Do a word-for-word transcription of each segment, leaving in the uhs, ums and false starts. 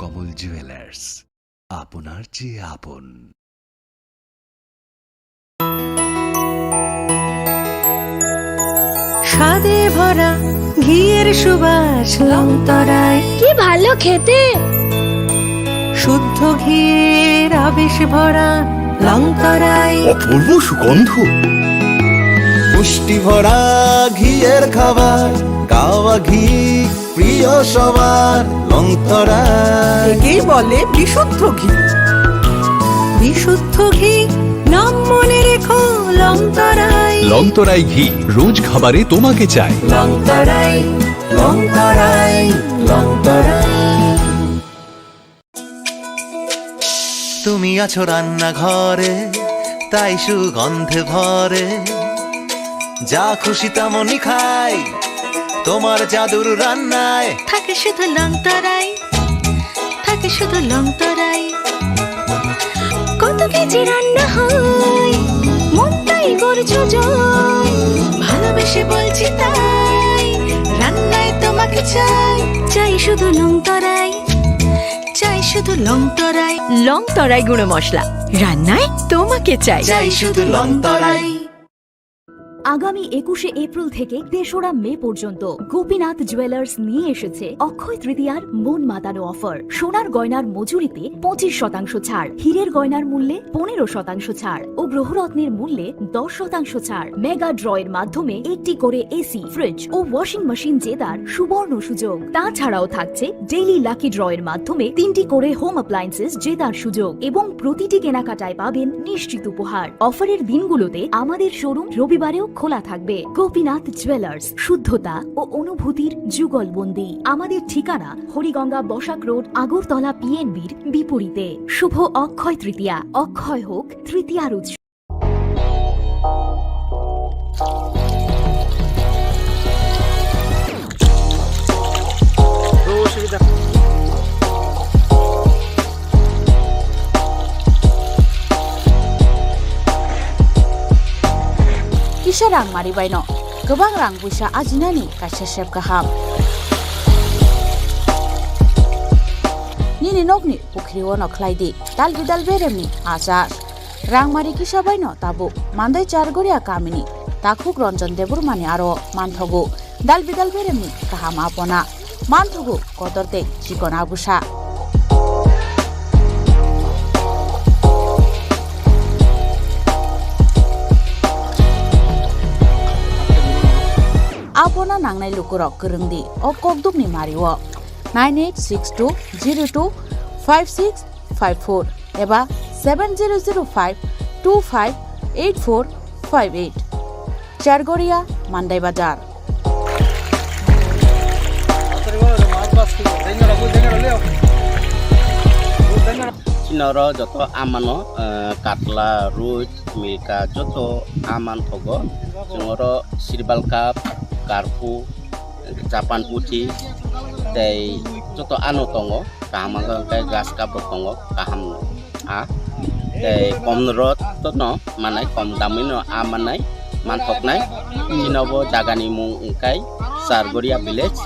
কমল জুয়েলার্স, আপনার চেয়ে আপন। স্বাদে ভরা ঘিয়ের সুবাস লংতরাই। কি ভালো খেতে! শুদ্ধ ঘিয়ের আবেশ ভরা লংতরাই। অপূর্ব সুগন্ধ। পুষ্টি ভরা ঘিয়ের খাবার, গাওয়া ঘি প্রিয় সবার, লংতরাই। একেই বলে বিশুদ্ধ ঘি। বিশুদ্ধ ঘি, নাম মনে রেখো, লংতরাই। লংতরাই ঘি, রোজ খাবারে তোমাকে চাই। লংতরাই, লংতরাই, লংতরাই। তুমি আছো রান্নাঘরে, তাই সুগন্ধে ভরে। যা খুশি তেমনই খাই, তোমার জাদুর রান্নায়। থাকে শুধু লংতরাই, থাকে শুধু লংতরাই। কত কেজি রান্না হয়, মনটাই করছো জয়। ভালোবেসে বলছি তাই, রান্নায় তোমাকে চাই। চাই শুধু লংতরাই, চাই শুধু লংতরাই। লংতরাই গুঁড়ো মশলা, রান্নায় তোমাকে চাই। চাই শুধু লংতরাই। আগামী একুশে এপ্রিল থেকে তেসরা মে পর্যন্ত গোপীনাথ জুয়েলার্স নিয়ে এসেছে অক্ষয় তৃতীয়ার মন মাতানো অফার। সোনার গয়নার মজুরিতে পঁচিশ শতাংশ ছাড়, হীরের গয়নার মূল্যে পনেরো শতাংশ ছাড় ও গ্রহরত্নের মূল্যে দশ শতাংশ ছাড়। মেগা ড্র এর মাধ্যমে একটি করে এসি, ফ্রিজ ও ওয়াশিং মেশিন জেতার সুবর্ণ সুযোগ। তাছাড়াও থাকছে ডেইলি লাকি ড্র এর মাধ্যমে তিনটি করে হোম অ্যাপ্লায়েন্সেস জেতার সুযোগ এবং প্রতিটি কেনাকাটায় পাবেন নিশ্চিত উপহার। অফারের দিনগুলোতে আমাদের শোরুম রবিবারেও খোলা থাকবে। গোপীনাথ জুয়েলার্স, শুদ্ধতা ও অনুভূতির যুগলবন্দি। আমাদের ঠিকানা হরিগঙ্গা বসাক রোড, আগরতলা পিএনবির বিপরীতে। শুভ অক্ষয় তৃতীয়া, অক্ষয় হোক তৃতীয়ার উৎসব। Kisa rang mari baino kwbang rang puisa ajinani kaisa sep kaham. Nini nokni pukhri-o no khlai di dal bidal beremni achar. Rangmari kisa baino tabuk Mandai Chargoria kamini takhuk Ranjan Debbarmani aro manthogo dal bidal beremni kaham apona, manthogo kotor tei chikon agusa. Apona nangnai lukurok kwrwng di o kokdukni mario. Nine eight six two zero two five six five four eba seven zero zero five two five eight four five eight. Chargoria, Mandai Bazar. Chini oro joto amano, eh, katla, roi, milka joto aman thogo. Chwng oro sirbal cup, karpu, Japan puthi tei joto ano tongo, kaham wngkha hwnkhe grass cup rok tongo, kaham no a tei kom rot no manai, kom damwi no a manai, manthoknai. Chini bo jaga ni mung wngkha Chargoria village,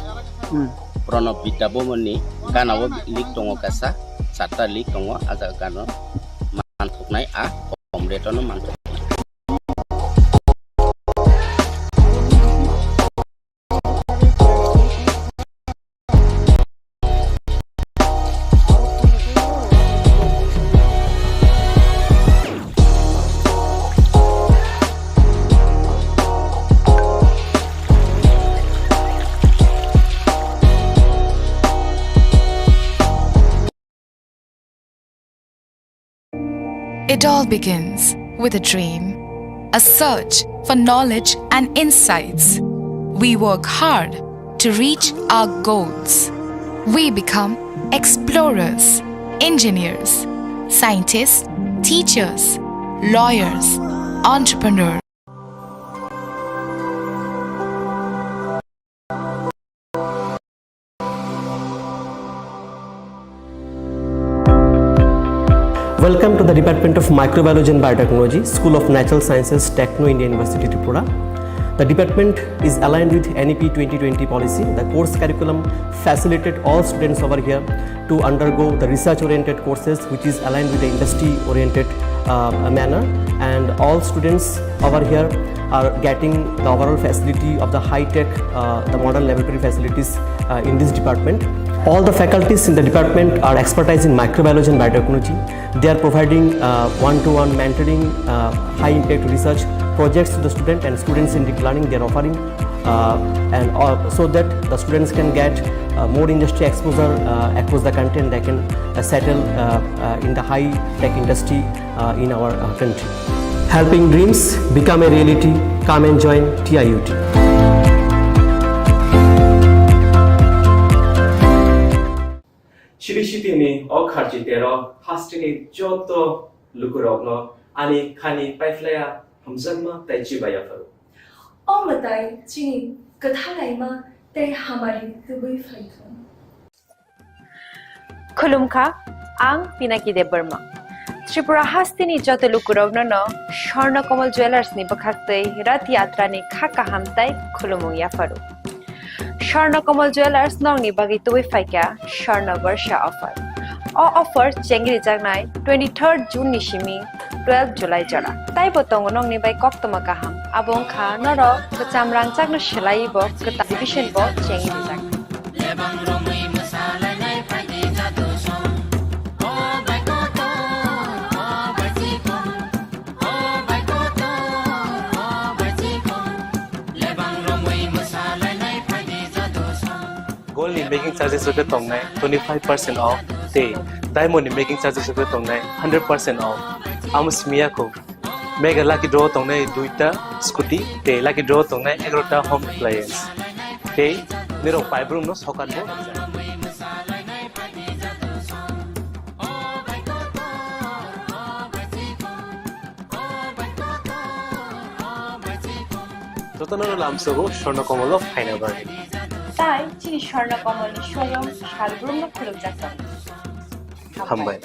hmm. Pranab Vidya Bhavan ni gana o lake tongo kaisa, charta lake tongo, a jaga gana manthoknai a kom rate no manthok. It all begins with a dream, a search for knowledge and insights. We work hard to reach our goals. We become explorers, engineers, scientists, teachers, lawyers, entrepreneurs. Welcome to the Department of Microbiology and Biotechnology, School of Natural Sciences, Techno India University, Tripura. The department is aligned with N E P twenty twenty policy. The course curriculum facilitate all students over here to undergo the research-oriented courses, which is aligned with the industry-oriented, uh, manner. And all students over here are getting the overall facility of the high-tech, uh, the modern laboratory facilities, uh, in this department. All the faculties in the department are expertise in microbiology and biotechnology. They are providing, uh, one-to-one mentoring, uh, high-impact research projects to the student and students-centric learning they are offering, uh, and, uh, so that the students can get, uh, more industry exposure, uh, across the country, and they can, uh, settle, uh, uh, in the high-tech industry, uh, in our, uh, country. Helping dreams become a reality. Come and join T I U T. Chiri City ni o kharchi tero hasteni joto lukurokno ani khani paiphlaiya hamjakma tei chibai yapharo. O mwtai chini kwthalaima tei hamari tubui phaithung. Khulumkha, ang Pinaki Debbarma. Tripura hasteni joto lukurokno no Swarna Kamal Jewellers ni bwkhaktwi Rath Yatra ni kha kaham tei khulumung yapharo. Swarna Kamal Jewellers nokni bagwi tubui phaikha Swarna Barsha offer. O offer chengrijaknai twenty-third June ni simi twelve July jora. Taibo tongo nokni bai koktwma kaham. Abo wngkha norok kwcham rangchakno swlaiwi bo kwtal division bo chengrijaknai. Gold ni making charges rok khe tongnai twenty five percent off tei diamond ni making charges rok khe tongnai hundred percent off. Amo simi ya kho mega lucky draw tongnai duita scooty tei lucky draw tongnai egarota home appliance tei nirok paibrum no sokan bo. Jotono lamsogo Swarna Kamal o phaina bagwi. Tai chini Swarna Kamal ni showroom salbrumno khulumjak tongo. Hambai.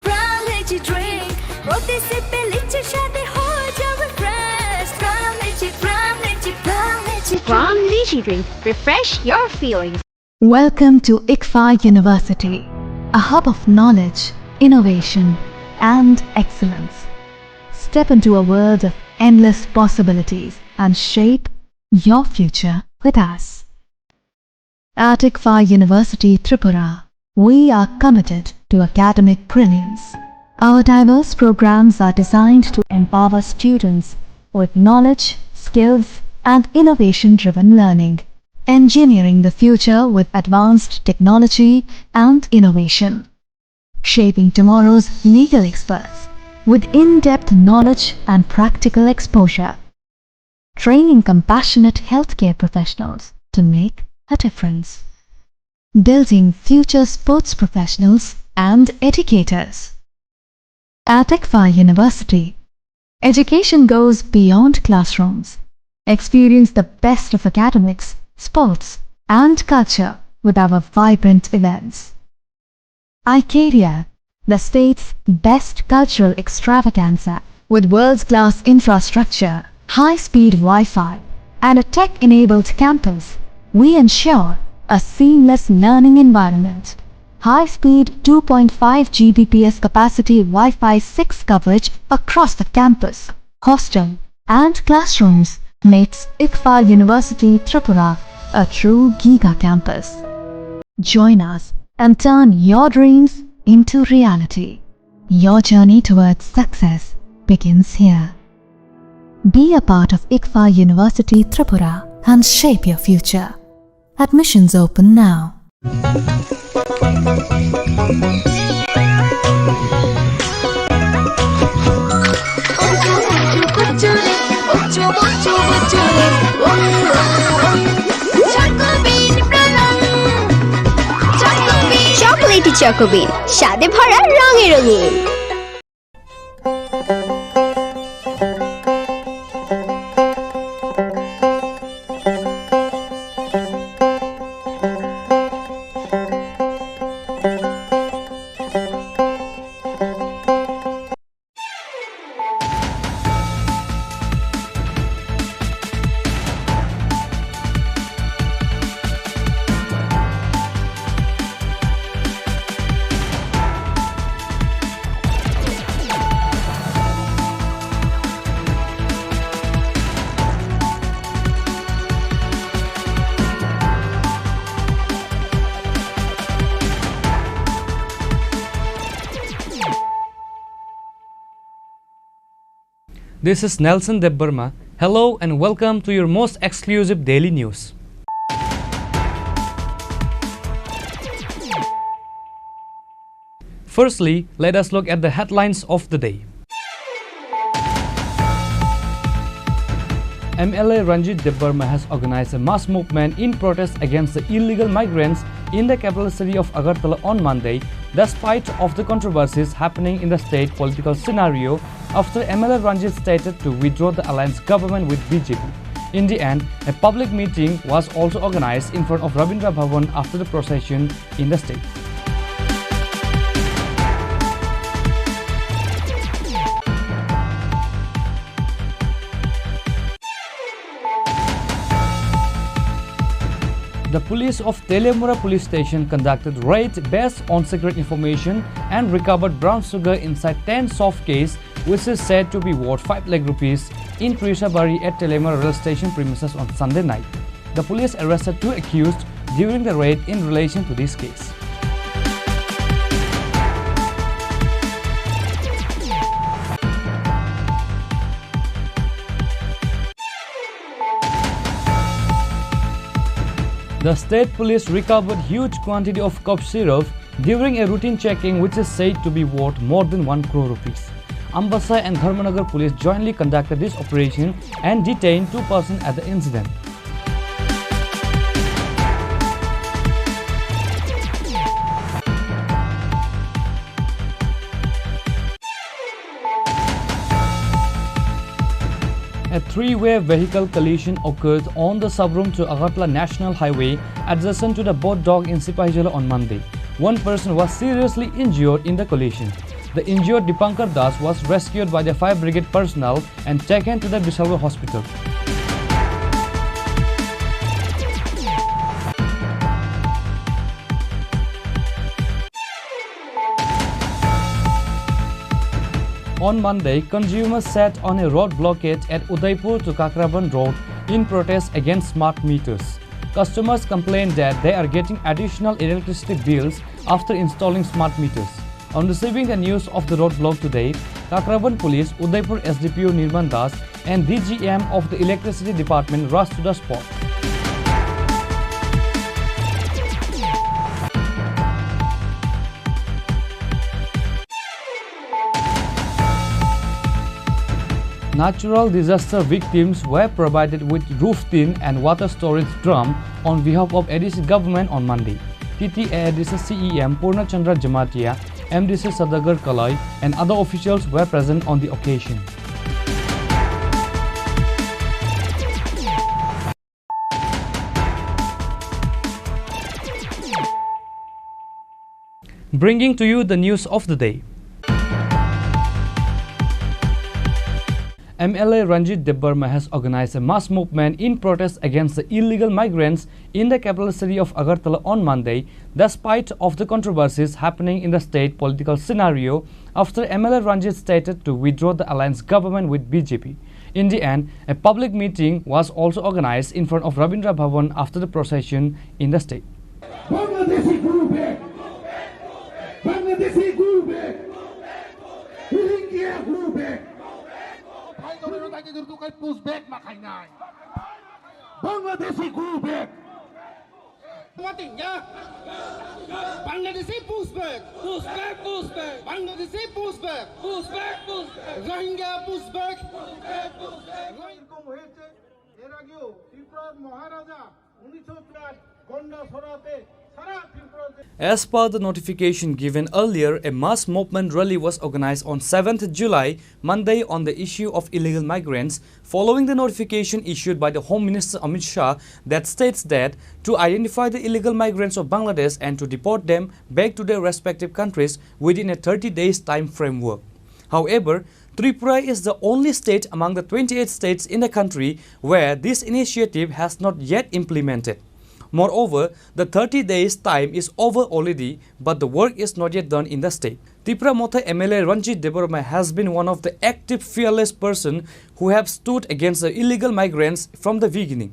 Pram Lychee drink, proti sip e lychee shade ho jawe fresh. Pram Lychee, Pram Lychee, Pram Lychee drink. Pram Lychee drink, refresh your feelings. Welcome to ICFAI University, a hub of knowledge, innovation, and excellence. Step into a world of endless possibilities and shape your future with us. At ICFAI University Tripura, we are committed to academic brilliance. Our diverse programs are designed to empower students with knowledge, skills, and innovation-driven learning, engineering the future with advanced technology and innovation, shaping tomorrow's legal experts with in-depth knowledge and practical exposure, training compassionate healthcare professionals to make a difference, building future sports professionals and educators. At ICFAI University, education goes beyond classrooms. Experience the best of academics, sports, and culture with our vibrant events. ICARIA, the state's best cultural extravaganza, with world-class infrastructure, high-speed Wi-Fi, and a tech-enabled campus, we ensure a seamless learning environment. High-speed two point five G B P S capacity Wi-Fi six coverage across the campus, hostel, and classrooms makes ICFAI University Tripura a true giga campus. Join us and turn your dreams into reality. Your journey towards success begins here. Be a part of ICFAI University Tripura and shape your future. Admissions open now. Chocolatey Choco Bean, স্বাদে ভরা, রঙে রঙিন। This is Nelson Debbarma. Hello and welcome to your most exclusive daily news. Firstly, let us look at the headlines of the day. M L A Ranjit Debbarma has organized a mass movement in protest against the illegal migrants in the capital city of Agartala on Monday, despite of the controversies happening in the state political scenario after M L A Ranjit stated to withdraw the alliance government with B J P. In the end, a public meeting was also organized in front of Rabindra Bhavan after the procession in the state. The police of Teliamura police station conducted raid based on secret information and recovered brown sugar inside ten soft case, which is said to be worth five lakh rupees, in Trishabari at Teliamura rail station premises on Sunday night. The police arrested two accused during the raid in relation to this case. The state police recovered huge quantity of cough syrup during a routine checking, which is said to be worth more than one crore rupees. Ambasa and Dharmanagar police jointly conducted this operation and detained two persons at the incident. A three-way vehicle collision occurred on the Sabrum to Agartala National Highway adjacent to the Bodh Dog in Sipahijala on Monday. One person was seriously injured in the collision. The injured Dipankar Das was rescued by the fire brigade personnel and taken to the Bisalwar hospital. On Monday, consumers sat on a road blockade at Udaipur to Kakraban Road in protest against smart meters. Customers complained that they are getting additional electricity bills after installing smart meters. On receiving the news of the roadblock today, Kakraban Police, Udaipur S D P O Nirman Das, and D G M of the Electricity Department rushed to the spot. Natural disaster victims were provided with roof tin and water storage drum on behalf of A D C government on Monday. T T A A D C C E M Purna Chandra Jamatia, M D C Sadagar Kalai, and other officials were present on the occasion. Bringing to you the news of the day. M L A Ranjit Debbarma has organized a mass movement in protest against the illegal migrants in the capital city of Agartala on Monday, despite of the controversies happening in the state political scenario after M L A Ranjit stated to withdraw the alliance government with B J P. In the end, a public meeting was also organized in front of Rabindra Bhavan after the procession in the state. Bangladeshi, go back! Bangladeshi, go back! Rohingya, go back! Bhai, tomar lagi dulu kai push back ma khai nai. Bangladeshi, go back! Mating ya. Bangladeshi, push back! Push back, push back! Bangladeshi, push back! Push back, push back! Rohingya, push back! Push back, push back! এরকম হয়েছে, এর আগেও ত্রিপুরার মহারাজা উনিশশো চার গন্ডা ছড়াতে সারা ত্রিপুরা যে As per the notification given earlier, a mass movement rally was organized on seventh July, Monday, on the issue of illegal migrants, following the notification issued by the Home Minister Amit Shah that states that to identify the illegal migrants of Bangladesh and to deport them back to their respective countries within a thirty days time framework. However, Tripura is the only state among the twenty-eight states in the country where this initiative has not yet implemented. Moreover, the thirty days time is over already, but the work is not yet done in the state. Tipra Motha M L A Ranjit Debbarma has been one of the active, fearless person who have stood against the illegal migrants from the beginning,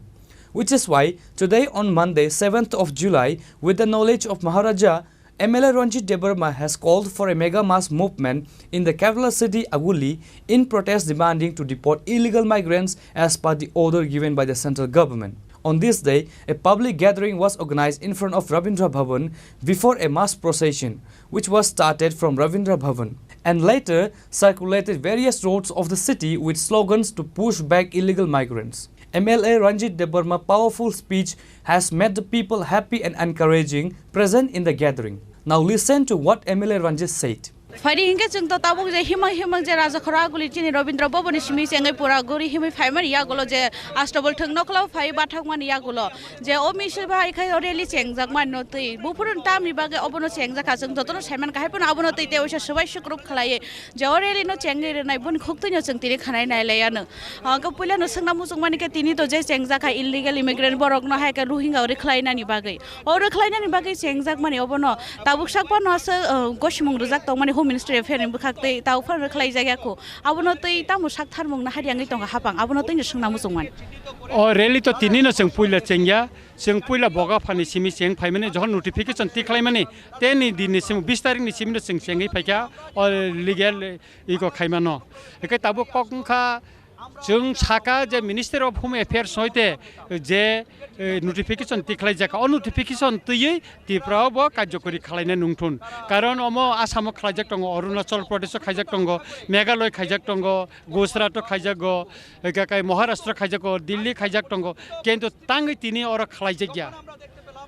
which is why today on Monday, seventh of July, with the knowledge of Maharaja M L A Ranjit Debbarma has called for a mega mass movement in the capital city Aguli in protest demanding to deport illegal migrants as per the order given by the central government. On this day, a public gathering was organized in front of Rabindra Bhavan before a mass procession, which was started from Rabindra Bhavan and later circulated various roads of the city with slogans to push back illegal migrants. M L A Ranjit Debbarma powerful speech has made the people happy and encouraging present in the gathering. Now listen to what M L A Ranjit said. Phaidi hinkhe chwng to tabuk je himang himang je Raja Khoro Aguli chini Rabindra Bhavan ni simi chengwi pura guri himwi phaimani yagulo je Astabal thwng nokhlao phai bathakmani yagulo je o misil bai khai o rally chengjak mani no twi buphuru tamni bagwi obono chengjak kha chwng jotono saiman kahai phano abono twi tei oisa swbai sukrup khlaiwi je o rally no chengwi rwnai boni khuktwi no chwng tini khanai nai lai ano. Hwnkhe puila no swngna muchung mani khe tini to je chengjak kha illegal immigrant borok no hai khe Rohingya o rwkhlai nani bagwi. O rwkhlainani bagwi chengjakmani obono tabuk sak phano aswk, uh, gosimung rwjak tongmani Home Ministry Affair ni bwkhak tei tabuk phano rwkhlaijak ya kho. Abono tei tamo sak tharmung na hari wngwi tongkha hapang, abono tei no swngna muchungmani. O rally to tini no chwng puila chengya, chwng puila boga phani simi cheng phaimani, jokhon notification tikhlaimani, teni din ni simi bis tarik ni simi no chwng chengwi phaikha o legal iko khaimano. Hwnkhe tabuk kok wngkha, chwng saka je Ministry of Home Affairs hoite je, eh, notification tikhlaijak, o notification twiwi Tripura o bo karjokori khlaina nungthun. Karon omo Assam o khlaijak tongo, Arunachal Pradesh o khaijak tongo, Meghalaya khaijak tongo, Gujarat o khaijago, eka kai Maharashtra khaijago, Delhi khaijak tongo. Kintu tangwi tini oro khlaijak ya.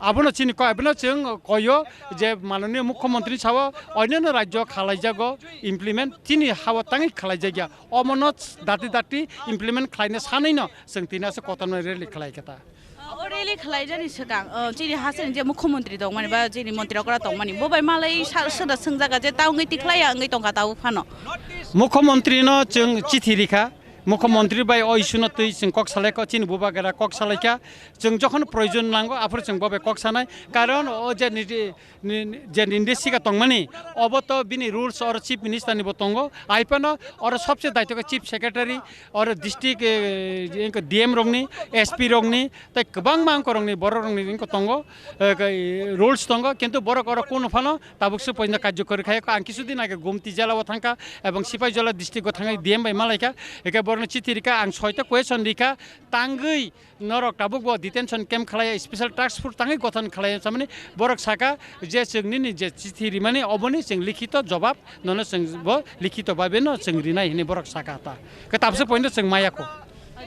Abono chini ko-, abono chwng koyo je mananiya mukhyamantri sao onyono rajyo khalaijago implement, chini hao tangwi khlaijak ya. Omono dati dati implement khlaina sanwi no chwng tini aswk kotorma rally khlai kha ta. O rally khlaijani swkang, o, chini hasteni je mukhyamantri tongmani ba chini montri okra tongmani, bo bai malai sa-, soda swngjaga je ta wngwi tikhlaiya wngwi tongkha tabuk phano. Mukhyamantri no chwng chithi rikha, mukhyamantri bai o issue no twi chwng kok salaikha, chini bubagra kok salaikha, chwng jokhon proyojon nango aphuru chwng bo bai kok sanai, karon o je niji ni, ni, je ninde siga tongmani, obo to bini rules oro Chief Minister ni bo tongo. Ai phano oro sobse daitokhe Chief Secretary, oro district, eh, D M rokni, S P rokni, tei kwbangma angkorokni, bororokni wngkha tongo, eh, rules tongo, kintu borok oro kuno phano tabuk se poino karjokori khayakho. Ang kisu din age Gumti jela o thangkha ebong Sipaijala district o thangwi D M bai malaikha, eke borokno chithi rikha, ang soita question rikha, tangwi norok tabuk bo detention camp khlai, special task force tangwi gothon khlai samani borok saka je chwng nini je chithi rimani oboni chwng likhito jobab nono chwng bo likhito babe no chwng rinai hini borok saka ta. Ke tabse poino chwng maya kho.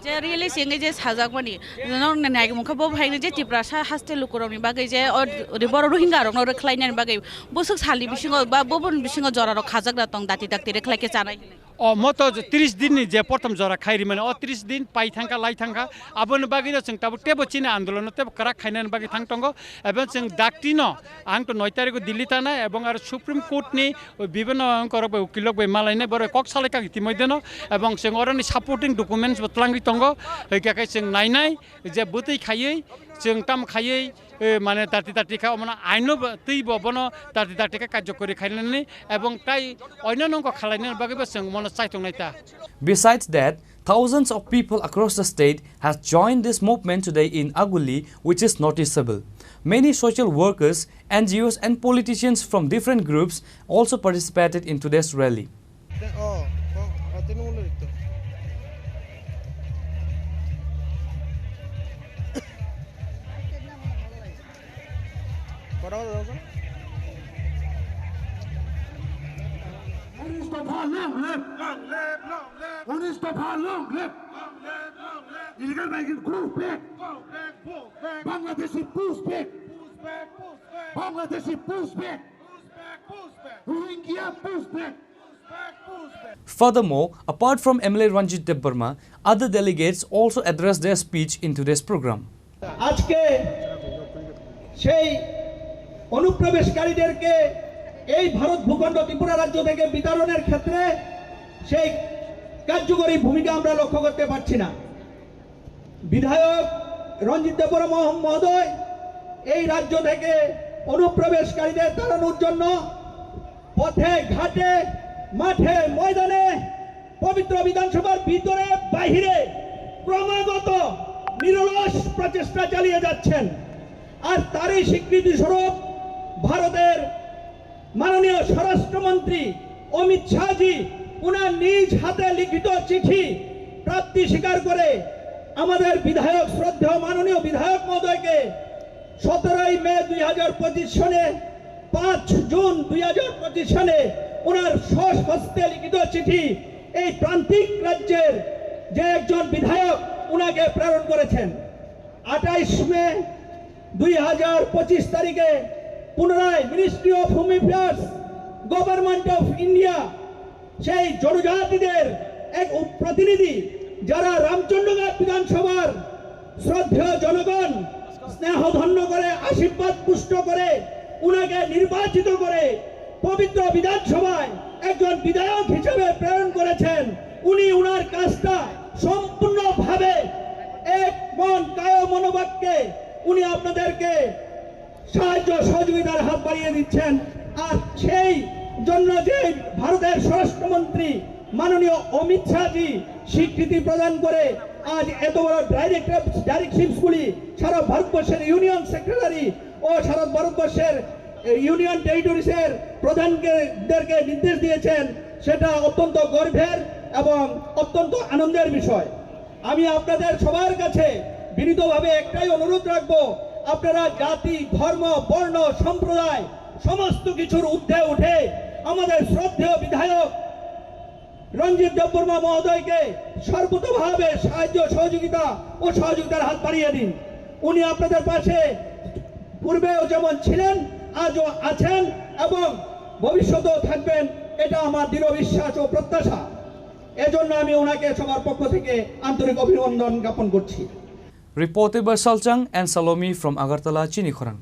Je rally singwi je sajakmani, norok ni nai mungkha bo hai je Tiprasa haste lukurokni bagwi je o ri-, borok Rohingya rokno rwkhlainani bagwi bwswk salni bisingo ba boboni bisingo jorarok khajakna tong dati dakti rwkhlai khe chanai hinwi. O moto tris din ni je prothom jora khai rimani, o tris din pai thangkha, lai thangkha, aboni bagwi no chwng tabuk tebo chini andolon no tebo kwrak khainani bagwi thang tongo, ebong chwng dakti no ang to noi tarikh o Delhi thanai ebong aro Supreme Court ni bibhinno angkorok bai ukilok bai malainai borok kok salai kha itimoi deno, ebong chwng oroni supporting documents bo twlangwi tongo, hwnkhe khe chwng nainai je bwtwi khaiwi chwng tam khaiwi, eh, mane dati dati kha, omono aino bo, twi bo bono dati dati kha karjokori khainani ebong tai oino nongko khalainani bagwi bo chwng mono chaitongnai ta. Besides that, thousands of people across the state has joined this movement today in Aguli, which is noticeable. Many social workers, N G Os and politicians from different groups also participated in today's rally. Long live! Long live, long live! Long live, long live! Illegal migrant, go back! Go back, go back! Bangladeshi, push back! Push back, push back! Bangladeshi, push back! Push back, push back! Rohingya, push back! Furthermore, apart from M L A Ranjit Debbarma, other delegates also addressed their speech in today's program. আজকে সেই অনুপ্রবেশকারীদেরকে এই ভারত ভূখণ্ড ত্রিপুরা রাজ্য থেকে বিতাড়নের ক্ষেত্রে সেই কার্যকরী ভূমিকা আমরা লক্ষ্য করতে পারছি না। বিধায়ক রঞ্জিত দেববর্মা মহ-, মহোদয় এই রাজ্য থেকে অনুপ্রবেশকারীদের তাড়ানোর জন্য পথে ঘাটে, মাঠে, ময়দানে, পবিত্র বিধানসভার ভিতরে বাইরে ক্রমাগত নিরলস প্রচেষ্টা চালিয়ে যাচ্ছেন। আর তারই স্বীকৃতি স্বরূপ ভারতের মাননীয় স্বরাষ্ট্রমন্ত্রী অমিত শাহজি ওনার নিজ হাতে লিখিত চিঠি প্রাপ্তি স্বীকার করে আমাদের বিধায়ক, শ্রদ্ধেয় মাননীয় বিধায়ক মহোদয়কে সতেরোই মে দুই হাজার পঁচিশ সনে, পাঁচ জুন দুই হাজার পঁচিশ সনে ওনার স্বহস্তে লিখিত চিঠি এই প্রান্তিক রাজ্যের যে একজন বিধায়ক ওনাকে প্রেরণ করেছেন। আঠাইশ মে দুই হাজার পঁচিশ তারিখে পুনরায় ministry of home affairs, government of India সেই জনজাতিদের এক উপ-, প্রতিনিধি, যারা রামচন্দ্রঘাট বিধানসভার শ্রদ্ধেয় জনগণ স্নেহধন্য করে, আশীর্বাদ পুষ্ট করে, উনাকে নির্বাচিত করে পবিত্র বিধানসভায় একজন বিধায়ক হিসেবে প্রেরণ করেছেন। উনি উনার কাজটা সম্পূর্ণভাবে এক মন কায় মনোবাক্যে উনি আপনাদেরকে সাহায্য সহযোগিতার হাত বাড়িয়ে দিচ্ছেন। আর সেই জন্য যে ভারতের স্বরাষ্ট্রমন্ত্রী মাননীয় অমিত শাহজি স্বীকৃতি প্রদান করে আজ এত বড় ডাইরেক্টর, ডাইরেক্ট শিপসগুলি সারা ভারতবর্ষের ইউনিয়ন সেক্রেটারি ও সারা ভারতবর্ষের ইউনিয়ন টেরিটরিজের প্রধানদেরকে নির্দেশ দিয়েছেন, সেটা অত্যন্ত গর্বের এবং অত্যন্ত আনন্দের বিষয়। আমি আপনাদের সবার কাছে বিনীতভাবে একটাই অনুরোধ রাখবো, আপনারা জাতি, ধর্ম, বর্ণ, সম্প্রদায় সমস্ত কিছুর ঊর্ধ্বে উঠে আমাদের শ্রদ্ধেয় বিধায়ক রঞ্জিত দেববর্মা মহোদয়কে সর্বতোভাবে সাহায্য সহযোগিতা ও সহযোগিতার হাত বাড়িয়ে দিন। উনি আপনাদের পাশে পূর্বেও যেমন ছিলেন, আজও আছেন এবং ভবিষ্যতেও থাকবেন, এটা আমার দৃঢ় বিশ্বাস ও প্রত্যাশা। এজন্য আমি ওনাকে সবার পক্ষ থেকে আন্তরিক অভিনন্দন জ্ঞাপন করছি। Reported by Salchang and Salomi from Agartala, Chinikhorang.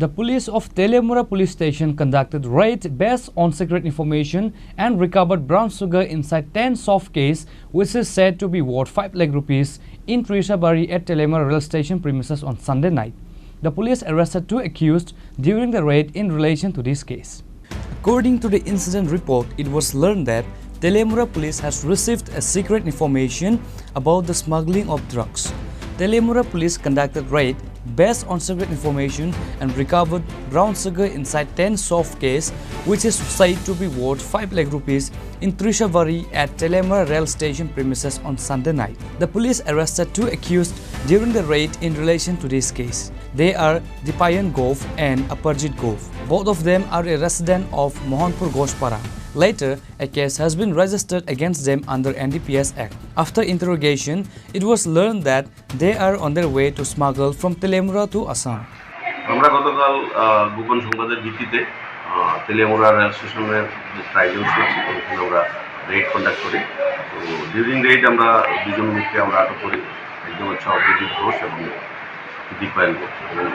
The police of Teliamura police station conducted raid based on secret information and recovered brown sugar inside ten soft case, which is said to be worth five lakh rupees, in Trishabari at Teliamura rail station premises on Sunday night. The police arrested two accused during the raid in relation to this case. According to the incident report, it was learned that Teliamura police has received a secret information about the smuggling of drugs. Teliamura police conducted raid based on secret information and recovered brown sugar inside ten soft case, which is said to be worth five lakh rupees, in Trishabari at Teliamura rail station premises on Sunday night. The police arrested two accused during the raid in relation to this case. They are Dipayan Gov and Aparjit Gov. Both of them are a resident of Mohanpur Gospara. Later, a case has been registered against them under N D P S Act. After interrogation, it was learned that they are on their way to smuggle from Teliamura to Assam. আমরা গতকাল, আহ, গোপন সংবাদের ভিত্তিতে, আহ, তেলিয়ামুড়া রেল স্টেশনের যে ট্রাইজেল ছিল, ওখানে আমরা রেড কন্ডাক্ট করি। তো ডিউরিং রেড আমরা দুজন লোককে আমরা আটক করি, একজন হচ্ছে অভিজিৎ ঘোষ এবং দীপায়ন ঘোষ। এবং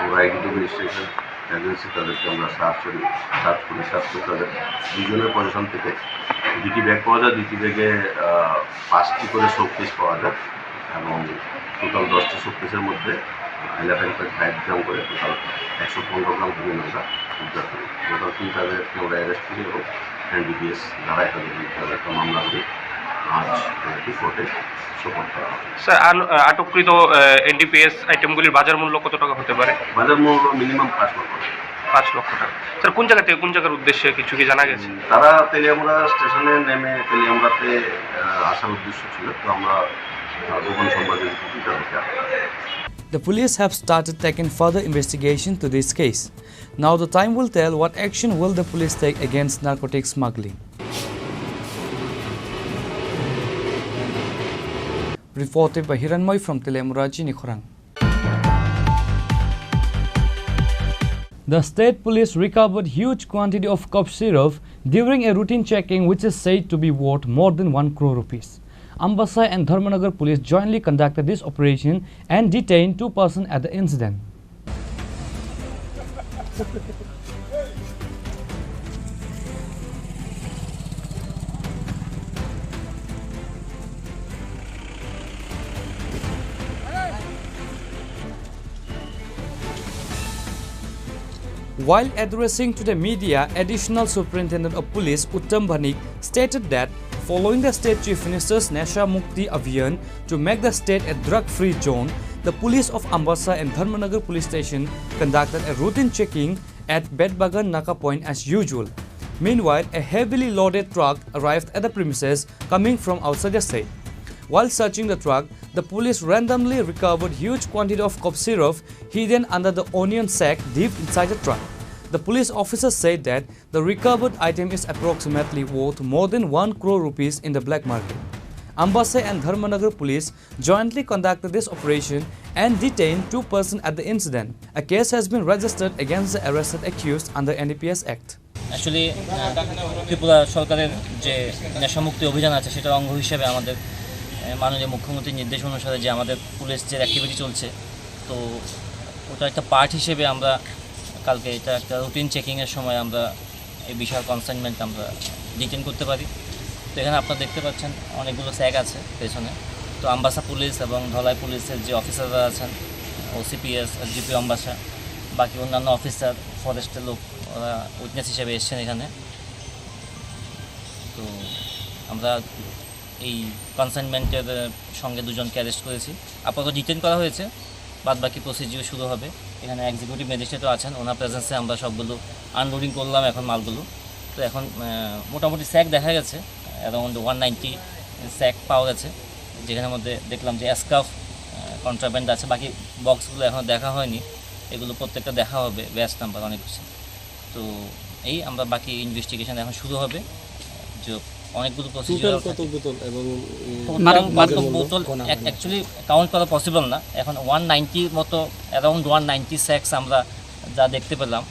আমরা এগ্রিকালচার রেজিস্ট্রেশন এজেন্সি তাদেরকে আমরা সার্চ করি, সার্চ করি, সার্চ করে তাদের দুজনের পজিশন থেকে দুটি ব্যাগ পাওয়া যায়, দুটি ব্যাগে, আহ, পাঁচটি করে শোকেস পাওয়া যায় এবং টোটাল দশটি শোকেসের মধ্যে ইলেভেন পয়েন্ট ফাইভ গ্রাম করে টোটাল একশো পনেরো গ্রাম হেরোইন আমরা উদ্ধার করি। গতকাল তিন তারিখে আমরা অ্যারেস্ট করি এবং এনডিপিএস ধারায় তাদের বিরুদ্ধে আমরা একটা মামলা করি। আজ এটি কোর্টে সোপর্দ করা হবে। স্যার, আন-, আটককৃত, আহ, এনডিপিএস আইটেমগুলির বাজার মূল্য কত টাকা হতে পারে? বাজার মূল্য মিনিমাম পাঁচ লক্ষ টাকা। পাঁচ লক্ষ টাকা। স্যার, কোন জায়গা থেকে কোন জায়গার উদ্দেশ্যে কিছু কি জানা গেছে? উম, তারা তেলিয়ামুড়া স্টেশনে নেমে তেলিয়ামুড়াতে, আহ, আসার উদ্দেশ্য ছিল, তো আমরা, আহ, গোপন সংবাদের ভিত্তিতে তাদেরকে আটক করি। The police have started taking further investigation to this case. Now the time will tell what action will the police take against narcotic smuggling. Reported by Hiranmoy from Teliamura, Chinikhorang. The state police recovered huge quantity of cough syrup during a routine checking, which is said to be worth more than one crore rupees. Ambasa and Dharmanagar police jointly conducted this operation and detained two persons at the incident. While addressing to the media, Additional Superintendent of Police Uttam Bhanik stated that following the state Chief Minister's Nasha Mukti Abhiyan to make the state a drug-free zone, the police of Ambassa and Dharmanagar Police Station conducted a routine checking at Betbagan Naka Point as usual. Meanwhile, a heavily loaded truck arrived at the premises coming from outside the state. While searching the truck, the police randomly recovered huge quantity of cough syrup hidden under the onion sack deep inside the truck. The police officer said that the recovered item is approximately worth more than one crore rupees in the black market. Ambassa and Dharmanagar police jointly conducted this operation and detained two persons at the incident. A case has been registered against the arrested accused under N D P S Act. Actually Tripura সরকারের যে নেশামুক্তি অভিযান আছে, সেটার অঙ্গ হিসেবে আমাদের আহ, মাননীয় মুখ্যমন্ত্রীর নির্দেশ অনুসারে যে আমাদের পুলিশ যে অ্যাক্টিভিটি চলছে, তো ওটা একটা পার্ট হিসেবে আমরা কালকে এটা একটা রুটিন চেকিংয়ের সময় আমরা এই বিশাল কনসাইনমেন্ট আমরা ডিটেন করতে পারি। তো এখানে আপনারা দেখতে পাচ্ছেন অনেকগুলো স্যাক আছে পেছনে। তো আম্বাসা পুলিশ এবং ধলাই পুলিশের যে অফিসাররা আছেন, ওসিপিএস, এসডিপিও আম্বাসা, বাকি অন্যান্য অফিসার, ফরেস্টের লোক, ওরা উইটনেস হিসেবে এসছেন এখানে। তো আমরা এই কনসাইনমেন্টের সঙ্গে দুজনকে অ্যারেস্ট করেছি। আপাতত ডিটেন করা হয়েছে, বাদ বাকি প্রসিডিউর শুরু হবে। এখানে এক্সিকিউটিভ ম্যাজিস্ট্রেটও আছেন, ওনার প্রেজেন্সে আমরা সবগুলো আনলোডিং করলাম এখন মালগুলো। তো এখন আহ, মোটামুটি স্যাক দেখা গেছে, অ্যারাউন্ড ওয়ান নাইনটি স্যাক পাওয়া গেছে, যেখানের মধ্যে দেখলাম যে স্কার্ফ কন্ট্রাব্যান্ড আছে। বাকি বক্সগুলো এখনও দেখা হয়নি, এগুলো প্রত্যেকটা দেখা হবে, ব্যাচ নাম্বার অনেক কিছু। তো এই আমরা বাকি ইনভেস্টিগেশন এখন শুরু হবে। যে অনেকগুলো প্রসিডিউর টোটাল কত বোতল এবং, উম, টোটাল মাদক, কত মাদক বোতল? অ্যাকচুয়ালি কাউন্ট করা পসিবল না। এখন ওয়ান নাইনটি মতো, অ্যারাউন্ড ওয়ান নাইনটি স্যাক্স আমরা যা দেখতে পেলাম,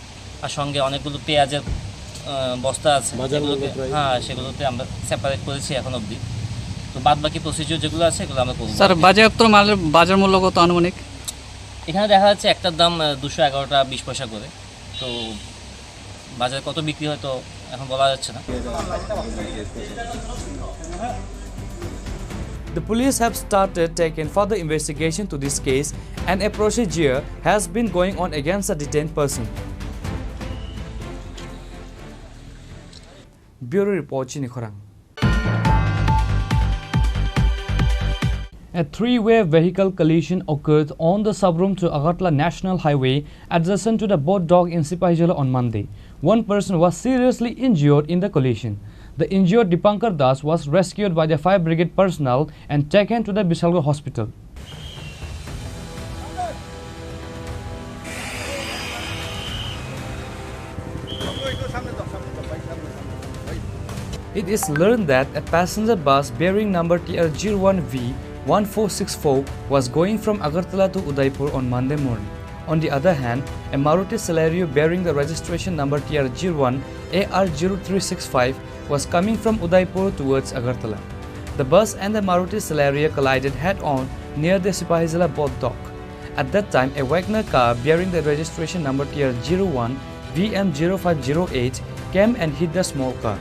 আর সঙ্গে অনেকগুলো পেঁয়াজের আহ, বস্তা আছে, বাজার মূল্য এগুলোকে প্রায়? হ্যাঁ, সেগুলোতে আমরা সেপারেট করেছি এখন অবধি। তো বাদ বাকি প্রসিডিউর যেগুলো আছে, এগুলো আমরা করবো। স্যার, বাজেয়াপ্ত মালের বাজার মূল্য কত আনুমানিক? এখানে দেখা যাচ্ছে একটার দাম আহ, দুশো এগারো টাকা বিশ পয়সা করে। তো বাজারে কত বিক্রি হয়, তো এখন বলা যাচ্ছে না। The police have started taking further investigation to this case, and a procedure has been going on against the detained person. Bureau Report, Chini Khorang. A three-way vehicle collision occurred on the Sabrum to Agartala National Highway adjacent to the Bodh Dock in Sipahijala on Monday. One person was seriously injured in the collision. The injured Dipankar Das was rescued by the fire brigade personnel and taken to the Bishalgarh hospital. It is learned that a passenger bus bearing number T R zero one V one four six four was going from Agartala to Udaipur on Monday morning. On the other hand, a Maruti Celerio bearing the registration number T R zero one A R zero three six five was coming from Udaipur towards Agartala. The bus and the Maruti Celerio collided head-on near the Sipahijala Bodh Dock. At that time, a Wagoner car bearing the registration number T R zero one V M zero five zero eight came and hit the small car.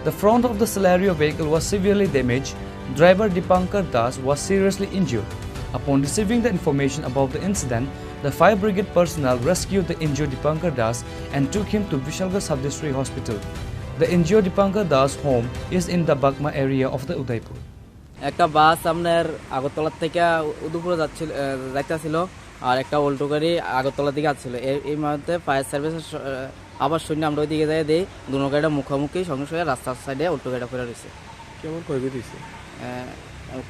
The front of the Celerio vehicle was severely damaged. Driver Dipankar Das was seriously injured. Upon receiving the information about the incident, the fire brigade personnel rescued the injured Dipankar Das and took him to Bishalgarh Sub-District Hospital. The injured Dipankar Das' home is in the Bagma area of the Udaipur. একটা বাস আপনার আগরতলা থেকে উদয়পুরে যাচ্ছিল, আহ, যাইতেছিল, আর একটা অল্টো গাড়ি আগরতলার দিকে আসছিল। এই, এই মুহূর্তে ফায়ার সার্ভিসের স-, আহ, আবার শুনে আমরা ওইদিকে যাই, দেখি দুনো গাড়িটা মুখোমুখি, সঙ্গে সঙ্গে রাস্তার সাইডে অল্টো গাড়িটা পড়ে রয়েছে। কেমন ক্ষয়ক্ষতি হয়েছে? আহ,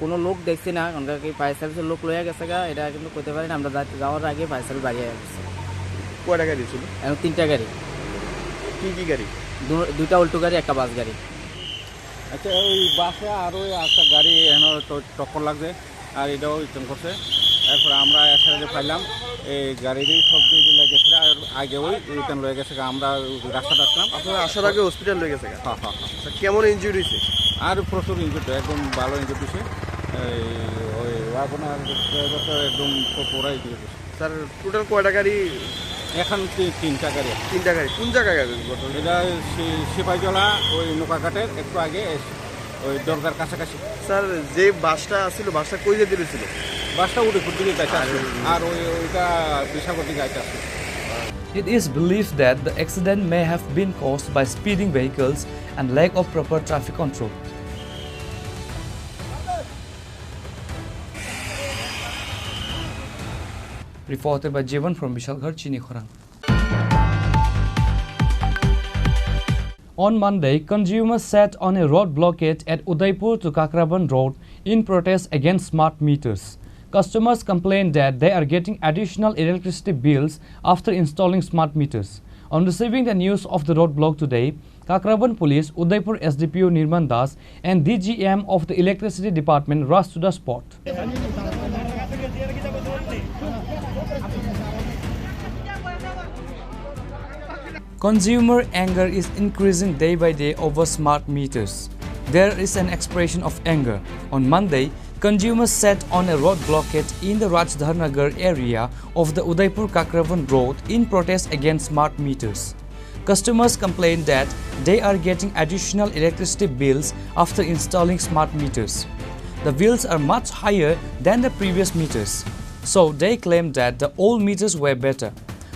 কোনো লোক দেখছি না, কারণ কি ফায়ার সার্ভিসের লোক লইয়া গেছে গা, এটা কিন্তু কইতে পারি না। আমরা যা-, যাওয়ার আগে ফায়ার সার্ভিস বাড়িয়ে গেছে। কয়টা গাড়ি ছিল? এখন তিনটা গাড়ি। কি কি গাড়ি? দু-, দুইটা অল্টো গাড়ি, একটা বাস গাড়ি। আচ্ছা, ওই বাসে আর ওই একটা গাড়ি এখানে তো টক্কর লাগছে, আর এটাও রিটার্ন করছে। এরপরে আমরা একসাথে যে পাইলাম, এই গাড়িরই সব দিয়ে দিলে গেছে, আর আগে ওই রিটার্ন লয়ে গেছে, আমরা ওই রাস্তাটা আসলাম। আপনারা আসার আগে হসপিটাল লয়ে গেছে? হ্যাঁ, হ্যাঁ, হ্যাঁ। আচ্ছা, কেমন ইনজুরি হয়েছে? আর প্রচুর ইনজুরি, একদম ভালো ইনজুরি হয়েছে। এই ওই ওয়াগনার ড্রাইভার তো একদম পুরাই ইনজুরি হয়েছে। স্যার, টোটাল কয়টা গাড়ি? এখন তি-, তিনটা গাড়ি। তিনটা গাড়ি। কোন জায়গায় গাড়ি ঘটনা? এটা সি-, সিপাহীজলা, ওই নৌকাঘাটের একটু আগে এসে, ওই দরগার কাছাকাছি। স্যার, যে বাসটা ছিল, বাসটা কই যেতে ছিল? বাসটা উদয়পুর দিকে যাইতে আর আসছিল। আর ওই, ওইটা বিশালগড় দিকে যাইতে আসছিল। It is believed that the accident may have been caused by speeding vehicles and lack of proper traffic control. Reported by Jivan from Bishalgarh, Chinikhorang. On Monday, consumers sat on a road blockade at Udaipur to Kakraban Road in protest against smart meters. Customers complained that they are getting additional electricity bills after installing smart meters. On receiving the news of the roadblock today, Kakraban Police, Udaipur S D P O Nirman Das, and D G M of the Electricity Department rushed to the spot. Consumer anger is increasing day by day over smart meters. There is an expression of anger. On Monday, consumers sat on a road blockade in the Rajdhar Nagar area of the Udaipur Kakravan Road in protest against smart meters. Customers complained that they are getting additional electricity bills after installing smart meters. The bills are much higher than the previous meters, so they claim that the old meters were better.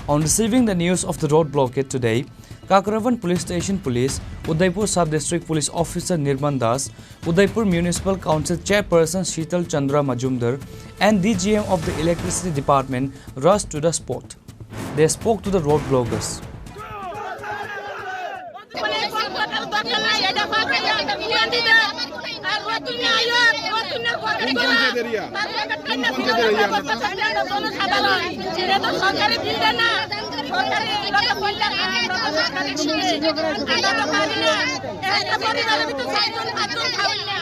On receiving the news of the road blockade today, Kakravan Police Station Police, Udaipur Sub-District Police Officer Nirman Das, Udaipur Municipal Council Chairperson Shital Chandra Majumdar, and D G M of the Electricity Department rushed to the spot. They spoke to the road bloggers. কোন পঞ্চায়েত এরিয়া? কোন পঞ্চায়েত এরিয়া আপনার? সরকারি বিল দেন না, সরকারি লোকে বললে আমরা তো সরকারি বিল দেই। আমরা তো পারি না। একটা পরিবারের ভিতরে চারজন পাঁচজন খাওয়াই না।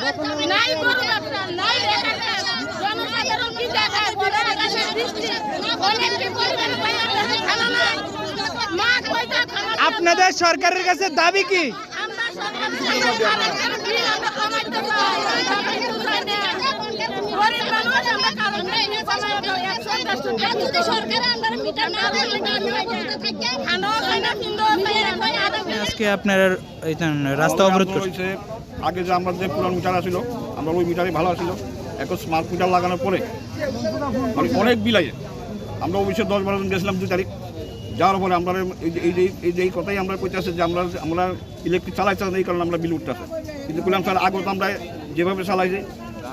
নাই গরু ব্যবসা, নাই রেশন কার্ড। জনসাধারণ কি দেখায়? বড় আকাশের বৃষ্টি। অনেক কি পরিবারের ভাই আমরা খাওয়া নাই। মা কয়টা খাওয়া নাই। আপনাদের সরকারের কাছে দাবি কি? আমরা সরকারের কাছে দাবি, আমরা বিল আমরা কমাইতে চাই। গরিব মানুষ আমরা কারণ নাই, কমাই দাও, একশো দেড়শো টাকা। সরকার আমরা মিটার না দিলে আমরা খানো খাই না, কিন্তু আজকে আপনারা এই যে রাস্তা অবরোধ করছে। হয়েছে, আগে যে আমরা যে পুরান মিটার আছিল, আমরা ওই মিটারই ভালো আছিল। এখন স্মার্ট মিটার লাগানোর পরে মানে অনেক বিল আইছে। আমরা অফিসে দশ বারো জন গেছিলাম দুই তারিখ, যাওয়ার পরে আমরা এই যে, এই যে, এই যে এই কথাই আমরা কইতাছে যে আমরা, আমরা ইলেকট্রিক চালাইতে না, এই কারণে আমরা বিল উঠতেছে। কিন্তু বললাম, "স্যার, আগে তো আমরা যেভাবে চালাইছি,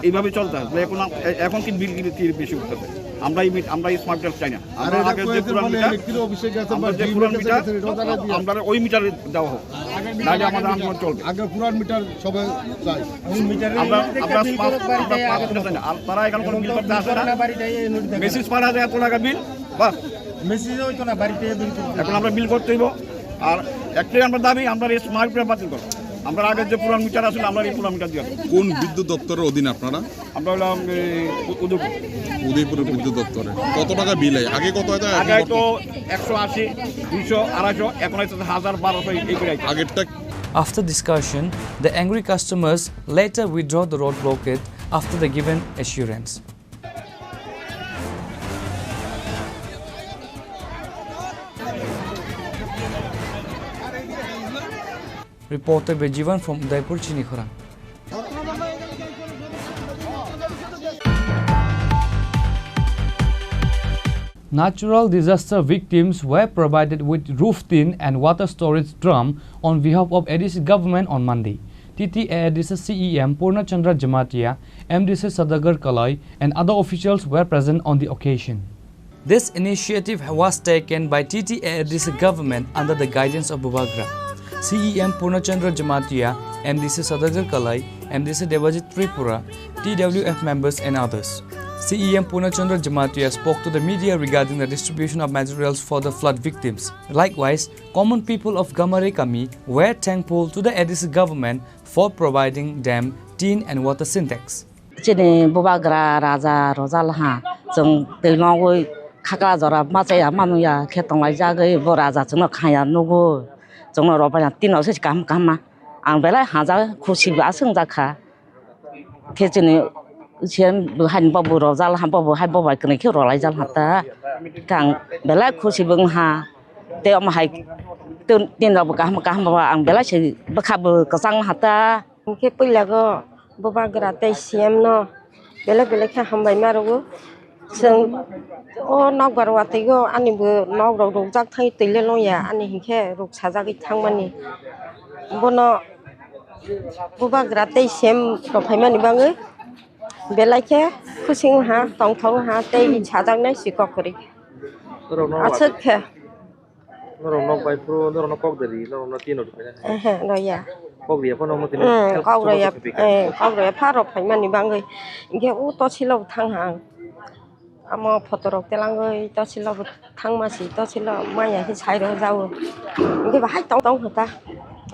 এইভাবে চলতে হয়। এখন আম-, এ-, এখন কি বিল কি, কি বেশি উঠতেছে? আমরা এই মিট-, আমরা এই স্মার্ট মিটার চাই না। আমরা আগে যে পুরান মিটার, আমরা যে পুরান মিটার, আমরা ওই মিটারে দেওয়া হোক, নাহলে আমাদের আন্দোলন চলবে।" আগে পুরান মিটার সবাই চাই। আমরা, আমরা স্মার্ট, আমরা স্মার্ট মিটার চাই না। আর তারা এখানে কোনো বিল করতে আসে না। মেসেজ পাঠা যায় এত টাকা বিল, বাস। মেসেজ হইতো না, বাড়িতে বিল করতে। এখন আমরা বিল করতে হইব। আর একটাই আমরা দাবি, আমরা এই স্মার্ট মিটার বাতিল করো। আমরা আগের যে পুরান মিটার আসলে আমরা এই পুরান মিটার দিয়ে দেবো। কোন বিদ্যুৎ দপ্তরের অধীন আপনারা? আমরা হলাম এই উ-, উদয়পুর। উদয়পুরের বিদ্যুৎ দপ্তরে। কত টাকা বিল হয়? আগে কত হতো? আগে এখন কত? তো একশো আশি, দুইশো, আড়াইশো, এখন হয়তো হাজার, বারোশো এই করে আইছে। আগেরটা After discussion, the angry customers later withdraw the road blockade after the given assurance. Reporter Bejivan from Udaipur, Chinikhorang. Natural disaster victims were provided with roof tin and water storage drum on behalf of A D C government on Monday. T T A A D C C E M Purna Chandra Jamatia, M D C Saudagar Kalai, and other officials were present on the occasion. This initiative was taken by T T A A D C government under the guidance of Bubagra. C E M Purna Chandra Jamatia, M D C Saudagar Kalai, M D C Debajit Tripura, T W F members and others. C E M Purna Chandra Jamatia spoke to the media regarding the distribution of materials for the flood victims. Likewise, common people of Gamare Kami were thankful to the A D C government for providing them tin and water sintex. Chini bubagra raja rojalha chwng twi nogwi khakla jora machaya manuya khe tonglaijagwi bo raja chwngno khaya nugo chwngno robaina tino se kaham kaham ma ang belai haja khusi bo aswk wngjakha khe chini se hani bobo rojalha bobo hai bobai kwrwi khe rwlaijalha ta khe ang belai khusi bo wngha tei omo hai tin rok bo kaham kaham bo ang belai se bwkha bo kwchang ha ta. Hwnkhe puila go bubagra tei C M no belai belai khe hambai ma rwo. Chwng o nokbar watwi o ani bo nok rok rukjak thai twi le longya ani hinkhe ruk sajagwi thangmani. Bono bubagra tei sem rok phaimani bagwi belai khe khusing ha, tongthok ha tei sajaknai si kok kwrwi. Norok nok aswk khe. Norok nok bai phuru norok no kok de ri, norok no tino rwphai na. Ehe, roya. Kok riya phano mo tini. Hmm, help kok support roya, khe pika. Eh, kok roya pha rok phaimani bagwi. Hinkhe o tosilok thang ha ang. Amo photo rok telangwi tosilok thangma si, tosilok maya khe sai rok jao. Hinkhe bahai tong tong kha ta.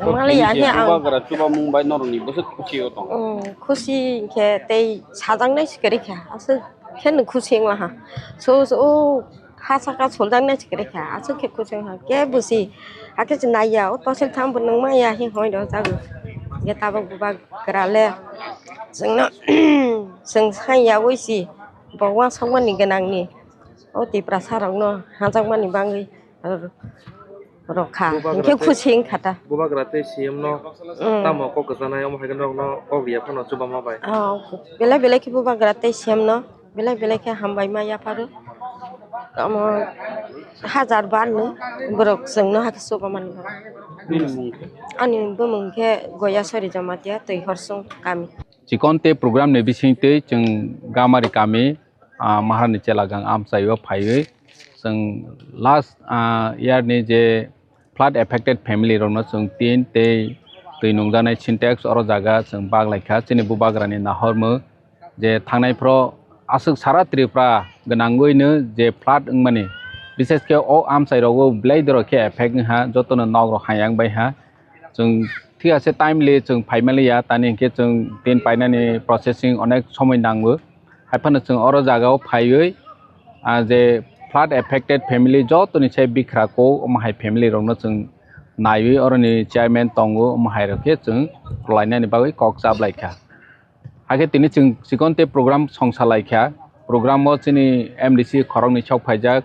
Mali ya khe ang. Bubagra chuba mung bai norok ni bwswk khusi o tong. Hmm, khusi hinkhe tei sajaknai si kwrwi kha. Aswk khe no khusi wngla ha. So, so, o ha saka soljak nai se kwrwi kha, aswk khe kuchung ha, khe busi, hakhe se naiya, o tosil tham bo nung maya, he hoi rw jago, khe tabuk bubagra le, chwngno, chwng sai yaui si, bo uansukmani gwnangni, o Tiprasa rokno hajakmani bagwi. rokha. Bubagra hinkhe tei, khusi wngkha ta. Bubagra tei C M no, mm, tamo kok kwchanai, omo hai khe norokno kok riya phano chubama bai. Oh, belai belai khe bubagra tei C M no belai belai khe hambai ma yapharo. Omo hajar bar ni borok chwngno hakhe chubamani bagwi. Nini mung khe? Ani bumung khe Goyasori Jamatia, Twi Horsong kami. Chikon tei program ni bising twi chwng Gamari kami ah, Maharani Chelagang amchaio phaiwi chwng last, ah, year ni je flood affected family rokno chwng tin tei twi nungjaknai Sintex oro jaga chwng bak laikha. Chini bubagrani nahormung je thangnai phro aswk sara Tripura gwnangwino je flood wngmani, bishesh khe o amchai rogo belai dorok khe effect wngha, jotono nok rok hayang bai ha. Chwng thik ase timely chwng phaimaliya, tani hinkhe chwng tin painani processing onek somoi nango. Haiphano chwng oro jagao phaiwi, ah, je flood affected family jotoni sai bikhra kok, omo hai family rokno chwng naiwi oroni chairman tongo, omo hai rok khe chwng rwlainani bagwi kok chap laikha. Hakhe tini chwng chikon tei program songsa laikha. Program o chini M D C khoroknwi sok phaijak,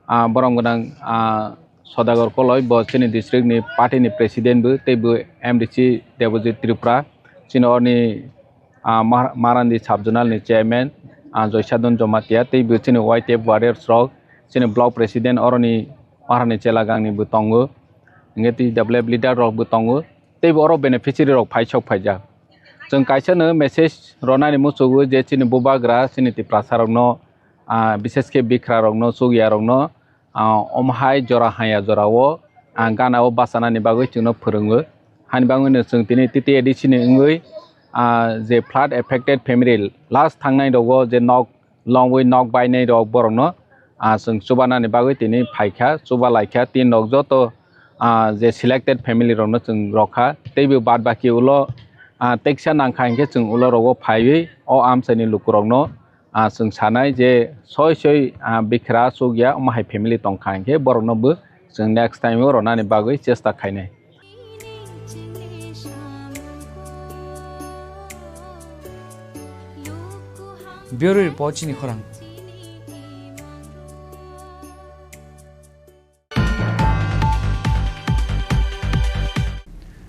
ah, borom gwnang, ah, Sodagar Koloi, bo chini district ni party ni president bo, tei bo M D C Debojit Tripura, chini orni, ah, Mar-, Marandi sub zonal ni chairman, ah, Joysadon Jomatia, tei bo chini Y T F warriors rok, chini block president oroni Maharani Chelagang ni bo tongo, hinkhe tei W F leader rok bo tongo, tei bo oro beneficiary rok phai sok phaijak. Chwng kaisa no message ronani muchungo je chini bubagra, chini Tiprasa rokno, ah, bishesh khe bikhra rokno, chukya rokno, ah, omo hai jora haya jorao, ah, gana o bachanani bagwi chwngno phwrwngo. Hani bagwino chwng tini T T A D C ni wngwi, ah, je flood affected family last thangnai rogo je nok longwi nok bainai rok borokno, ah, chwng chubanani bagwi tini phaikha, chuba laikha tin rok joto, ah, je selected family rokno chwng rokha. Teibo bad baki ulo, ah, teksa nangkha hinkhe chwng ulo rogo phaiwi o amchaini lukurokno, ah, chwng sanai je soi soi, ah, bikhra chukya omo hai family tongkha hinkhe borokno bo chwng next time o ronani bagwi chesta khainai. Bureau Report, Chini Khorang.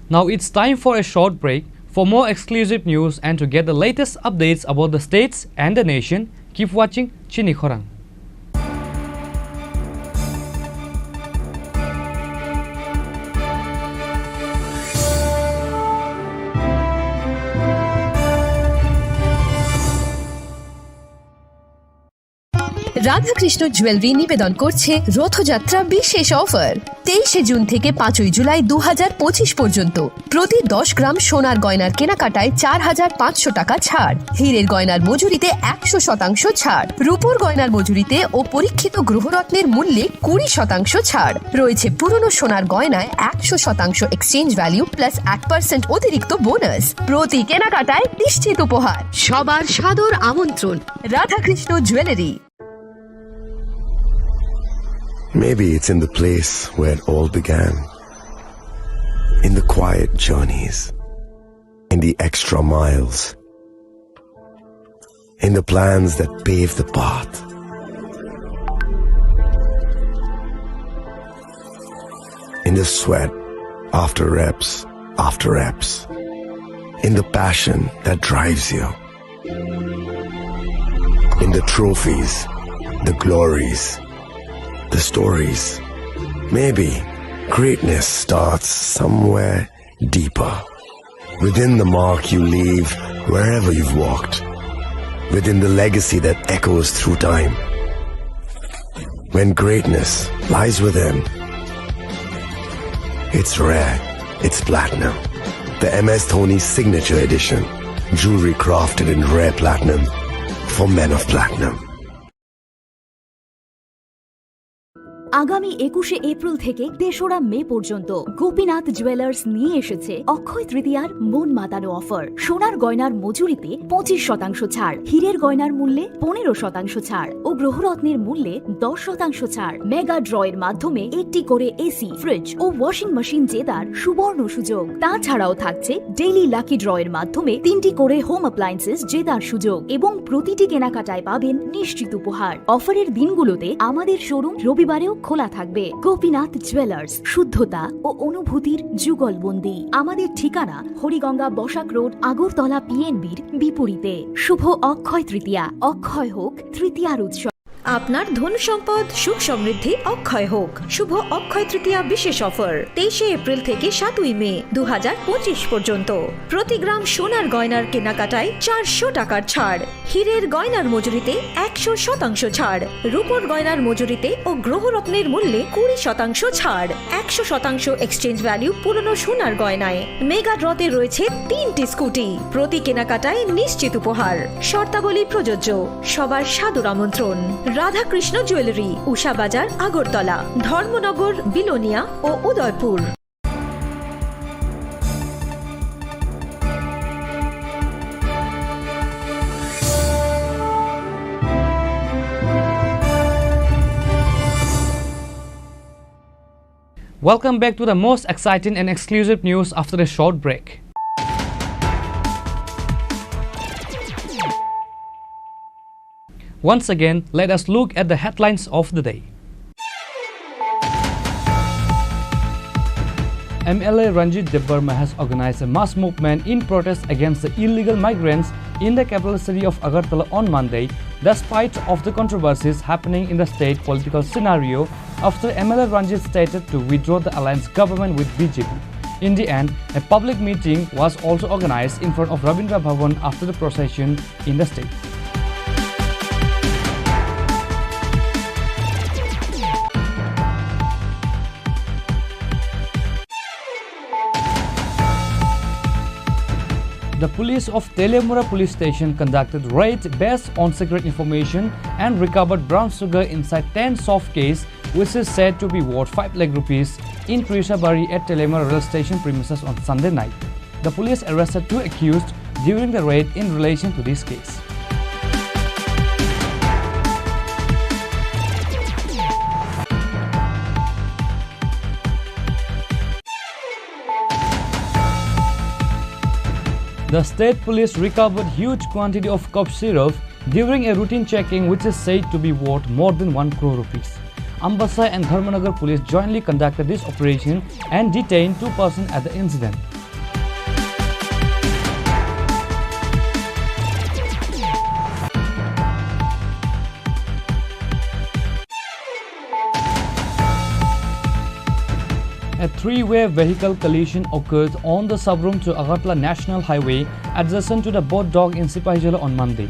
Now it's time for a short break. For more exclusive news and to get the latest updates about the states and the nation, keep watching Chini Khorang. Radhakrishna jewellery নিবেদন করছে রথযাত্রা বিশেষ অফার। তেইশে জুন থেকে পাঁচই জুলাই দু হাজার পঁচিশ পর্যন্ত প্রতি দশ গ্রাম সোনার গয়নার কেনাকাটায় চার হাজার পাঁচশো টাকা ছাড়, হীরের গয়নার মজুরিতে একশো শতাংশ ছাড়, রূপোর গয়নার মজুরিতে ও পরীক্ষিত গ্রহরত্নের মূল্যে কুড়ি শতাংশ ছাড়। রয়েছে পুরনো সোনার গয়নায় একশো শতাংশ এক্সচেঞ্জ ভ্যালু প্লাস এক পার্সেন্ট অতিরিক্ত বোনাস। প্রতি কেনাকাটায় নিশ্চিত উপহার। সবার সাদর আমন্ত্রণ Radhakrishna jewellery. Maybe it's in the place where it all began. In the quiet journeys, in the extra miles, in the plans that pave the path, in the sweat after reps after reps, in the passion that drives you. In the trophies The glories, the stories. Maybe greatness starts somewhere deeper. Within the mark you leave wherever you've walked. Within the legacy that echoes through time. When greatness lies within, it's rare, it's platinum. The M S Dhoni Signature Edition. Jewelry crafted in rare platinum for men of platinum. আগামী একুশে এপ্রিল থেকে তেসরা মে পর্যন্ত গোপীনাথ জুয়েলার্স নিয়ে এসেছে অক্ষয় তৃতীয়ার মন মাতানো অফার। সোনার গয়নার মজুরিতে পঁচিশ শতাংশ ছাড়, হীরের গয়নার মূল্যে পনেরো শতাংশ ছাড় ও গ্রহরত্নের মূল্যে দশ শতাংশ ছাড়। মেগা ড্র এর মাধ্যমে একটি করে এসি, ফ্রিজ ও ওয়াশিং মেশিন জেতার সুবর্ণ সুযোগ। তাছাড়াও থাকছে ডেইলি লাকি ড্র এর মাধ্যমে তিনটি করে হোম অ্যাপ্লায়েন্সেস জেতার সুযোগ এবং প্রতিটি কেনাকাটায় পাবেন নিশ্চিত উপহার। অফারের দিনগুলোতে আমাদের শোরুম রবিবারেও খোলা থাকবে। গোপীনাথ জুয়েলার্স, শুদ্ধতা ও অনুভূতির যুগলবন্দি। আমাদের ঠিকানা হরিগঙ্গা বসাক রোড, আগরতলা পিএনবির বিপরীতে। শুভ অক্ষয় তৃতীয়া, অক্ষয় হোক তৃতীয়ার উৎসব। আপনার ধন সম্পদ সুখ সমৃদ্ধি অক্ষয় হোক। শুভ অক্ষয় তৃতীয়া বিশেষ অফার তেইশে এপ্রিল থেকে সাতই মে দু হাজার পঁচিশ পর্যন্ত। প্রতি গ্রাম সোনার গয়নার কেনাকাটায় চারশো টাকার ছাড়, হীরের গয়নার মজুরিতে একশো শতাংশ ছাড়, রূপোর গয়নার মজুরিতে ও গ্রহরত্নের মূল্যে কুড়ি শতাংশ ছাড়, একশো শতাংশ এক্সচেঞ্জ ভ্যালু পুরনো সোনার গয়নায়। মেগা ড্রতে রয়েছে তিনটি স্কুটি, প্রতি কেনাকাটায় নিশ্চিত উপহার। শর্তাবলী প্রযোজ্য। সবার সাদর আমন্ত্রণ। রাধাকৃষ্ণ জুয়েলারি, উষা বাজার, আগরতলা, ধর্মনগর, বিলোনিয়া ও Udaipur. Welcome back to the most exciting and exclusive news after a short break. Once again, let us look at the headlines of the day. M L A Ranjit Debbarma has organized a mass movement in protest against the illegal migrants in the capital city of Agartala on Monday, despite of the controversies happening in the state political scenario after M L A Ranjit stated to withdraw the alliance government with B J P. In the end, a public meeting was also organized in front of Rabindra Bhavan after the procession in the state. The police of Teliamura police station conducted raid based on secret information and recovered brown sugar inside ten soft case, which is said to be worth five lakh rupees, in Trishabari at Teliamura rail station premises on Sunday night. The police arrested two accused during the raid in relation to this case. The state police recovered huge quantity of cough syrup during a routine checking, which is said to be worth more than one crore rupees. Ambassa and Dharmanagar police jointly conducted this operation and detained two persons at the incident. A three-way vehicle collision occurred on the Sabrum to Agartala National Highway adjacent to the Boat Dock in Sipahijala on Monday.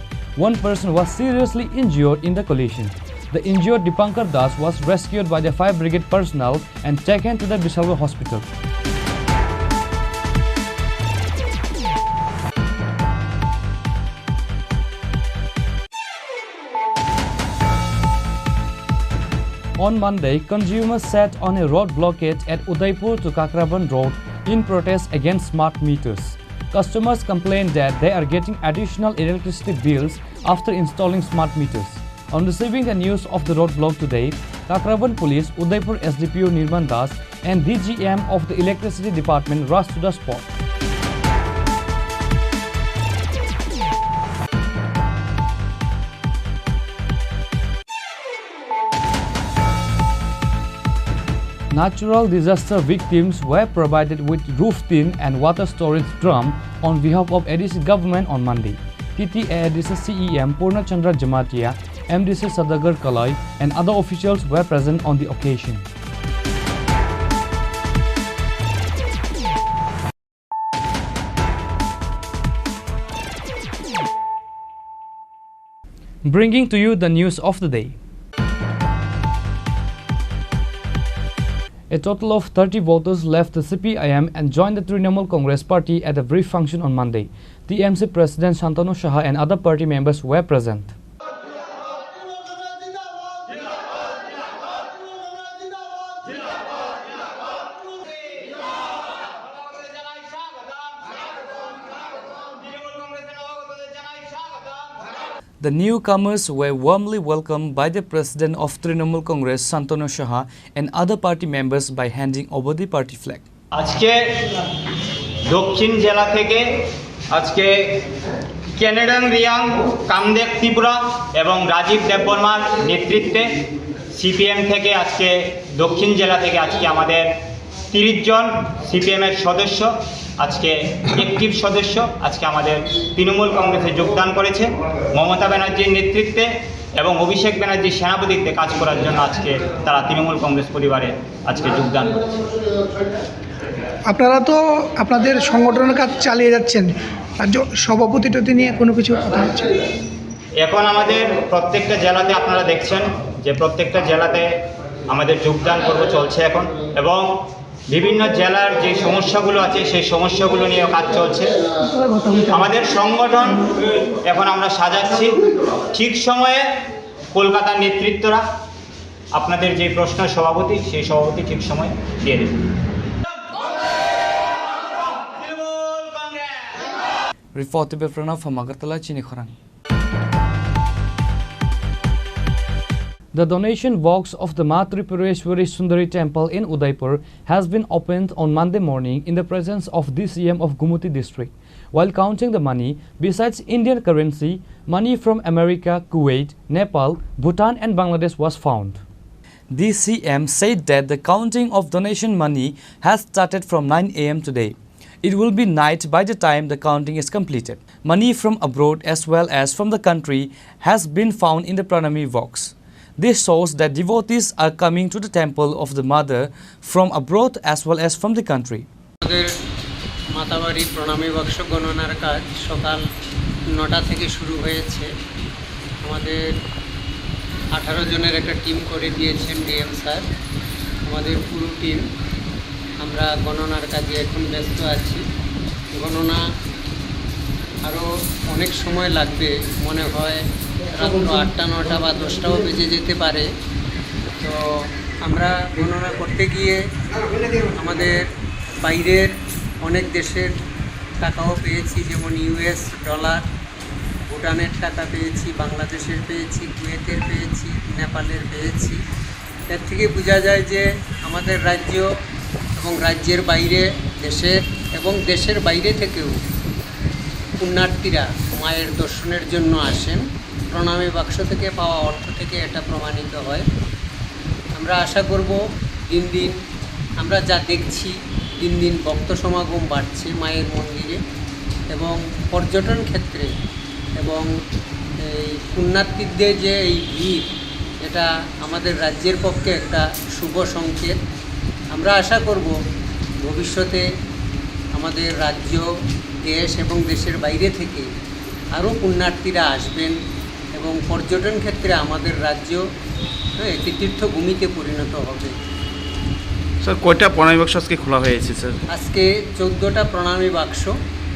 One person was seriously injured in the collision. The injured Dipankar Das was rescued by the fire brigade personnel and taken to the Bisalwar hospital. On Monday, consumers sat on a road blockade at Udaipur to Kakraban Road in protest against smart meters. Customers complained that they are getting additional electricity bills after installing smart meters. On receiving the news of the roadblock today, Kakraban Police, Udaipur S D P O Nirman Das and D G M of the Electricity Department rushed to the spot. Natural disaster victims were provided with roof tin and water storage drum on behalf of A D C government on Monday. T T A A D C C E M Purna Chandra Jamatia, M D C Sadagar Kalai, and other officials were present on the occasion. Bringing to you the news of the day. A total of thirty voters left the C P I M and joined the Trinamool Congress party at a brief function on Monday. T M C President Shantanu Saha and other party members were present. The newcomers were warmly welcomed by the president of Trinamool Congress, Shantanu Saha, and other party members by handing over the party flag. আজকে দক্ষিণ জেলা থেকে আজকে ক্যানাডান রিয়াং, কামদেব ত্রিপুরা এবং রাজীব দেববর্মার নেতৃত্বে সিপিএম থেকে আজকে দক্ষিণ জেলা থেকে আজকে আমাদের তিরিশ জন সিপিএম এর সদস্য, আজকে অ্যাক্টিভ সদস্য, আজকে আমাদের তৃণমূল কংগ্রেসে যোগদান করেছে। মমতা ব্যানার্জির নেতৃত্বে এবং অভিষেক ব্যানার্জির সেনাপতিত্বে কাজ করার জন্য আজকে তারা তৃণমূল কংগ্রেস পরিবারে আজকে যোগদান করেছে। আপনারা তো আপনাদের সংগঠনের কাজ চালিয়ে যাচ্ছেন, রাজ্য সভাপতি টতি নিয়ে কোনো কিছু কথা হচ্ছে? এখন আমাদের প্রত্যেকটা জেলাতে আপনারা দেখছেন যে প্রত্যেকটা জেলাতে আমাদের যোগদান পর্ব চলছে এখন, এবং বিভিন্ন জেলার যে সমস্যাগুলো আছে সেই সমস্যাগুলো নিয়ে কাজ চলছে। আমাদের সংগঠন এখন আমরা সাজাচ্ছি, ঠিক সময়ে কলকাতার নেতৃত্বরা আপনাদের যে প্রশ্ন সভাপতি, সেই সভাপতি ঠিক সময় দিয়ে দেবে। Reported by Pranav from Agartala, Chini Khorang. The donation box of the Ma Tripureshwari Sundari Temple in Udaipur has been opened on Monday morning in the presence of D C M of Gumuti district. While counting the money, besides Indian currency, money from America, Kuwait, Nepal, Bhutan and Bangladesh was found. D C M said that the counting of donation money has started from nine A M today. It will be night by the time the counting is completed. Money from abroad as well as from the country has been found in the Pranami box. This shows that devotees are coming to the temple of the mother from abroad as well as from the country. আমাদের মাতাবাড়ি প্রণামী বাক্স গণনার কাজ সকাল নটা থেকে শুরু হয়েছে। আমাদের আঠারো জনের একটা টিম করে দিয়েছেন ডিএম স্যার। আমাদের পুরো টিম, আমরা গণনার কাজে এখন ব্যস্ত আছি। গণনা আরও অনেক সময় লাগবে, মনে হয় রাত্র আটটা, নটা বা দশটাও বেজে যেতে পারে। তো আমরা গণনা করতে গিয়ে আমাদের বাইরের অনেক দেশের টাকাও পেয়েছি, যেমন ইউএস ডলার, ভুটানের টাকা পেয়েছি, বাংলাদেশের পেয়েছি, কুয়েতের পেয়েছি, নেপালের পেয়েছি। এর থেকে বোঝা যায় যে আমাদের রাজ্য এবং রাজ্যের বাইরে, দেশের এবং দেশের বাইরে থেকেও পুণ্যার্থীরা মায়ের দর্শনের জন্য আসেন। প্রণামী বাক্স থেকে পাওয়া অর্থ থেকে এটা প্রমাণিত হয়। আমরা আশা করব দিন দিন আমরা যা দেখছি, দিন দিন ভক্ত সমাগম বাড়ছে মায়ের মন্দিরে এবং পর্যটন ক্ষেত্রে এবং এই পুণ্যার্থীদের যে এই ভিড়, এটা আমাদের রাজ্যের পক্ষে একটা শুভ সংকেত। আমরা আশা করব ভবিষ্যতে আমাদের রাজ্য, দেশ এবং দেশের বাইরে থেকে আরও পুণ্যার্থীরা আসবেন এবং পর্যটন ক্ষেত্রে আমাদের রাজ্য, হ্যাঁ, একটি তীর্থভূমিতে পরিণত হবে। স্যার, কয়টা প্রণামী বাক্স আজকে খোলা হয়েছে, স্যার? আজকে চোদ্দটা প্রণামী বাক্স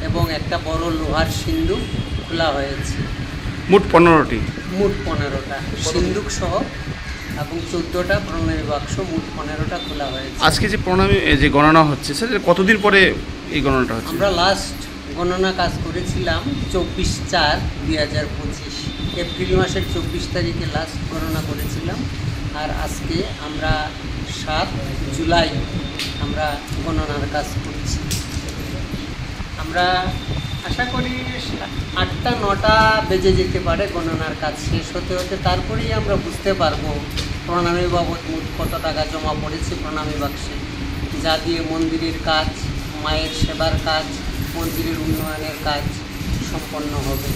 এবং একটা বড় লোহার সিন্ধুক খোলা হয়েছে। মোট পনেরোটি? মোট পনেরোটা, সিন্ধুক সহ এবং চোদ্দটা প্রণামী বাক্স, মোট পনেরোটা খোলা হয়েছে। আজকে যে প্রণামী, এই যে গণনা হচ্ছে, স্যার, এটা কতদিন পরে এই গণনাটা হচ্ছে? আমরা লাস্ট গণনা কাজ করেছিলাম চব্বিশ চার দুই হাজার পঁচিশ, এপ্রিল মাসের চব্বিশ তারিখে লাস্ট গণনা করেছিলাম। আর আজকে আমরা সাত জুলাই আমরা গণনার কাজ করছি। আমরা আশা করি আটটা নটা বেজে যেতে পারে গণনার কাজ শেষ হতে হতে, তারপরেই আমরা বুঝতে পারবো প্রণামী বাবদ মোট কত টাকা জমা পড়েছে প্রণামী বাক্সে, যা দিয়ে মন্দিরের কাজ, মায়ের সেবার কাজ, মন্দিরের উন্নয়নের কাজ সম্পন্ন হবে।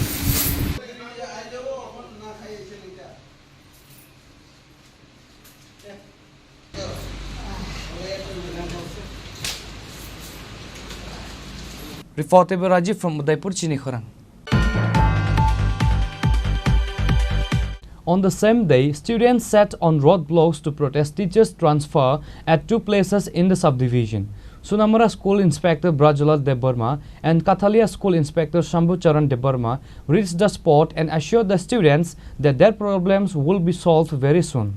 Reporter Rajiv from Udaipur, Chini Khorang. On the same day, students sat on roadblocks to protest teachers' transfer at two places in the subdivision. Sunamura School Inspector Brajlal Debbarma and Kathalia School Inspector Shambhu Charan Debbarma reached the spot and assured the students that their problems will be solved very soon.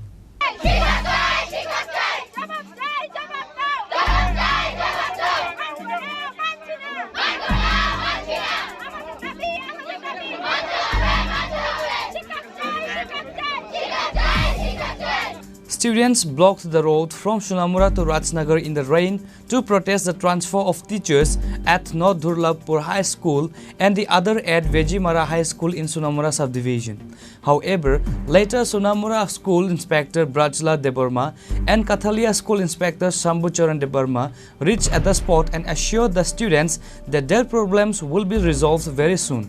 Students blocked the road from Sunamura to Rajnagar in the rain to protest the transfer of teachers at North Durlabpur High School and the other at Vejimara High School in Sunamura subdivision. However, later Sunamura School Inspector Brajla Debbarma and Kathalia School Inspector Shambhu Charan Debbarma reached at the spot and assured the students that their problems will be resolved very soon.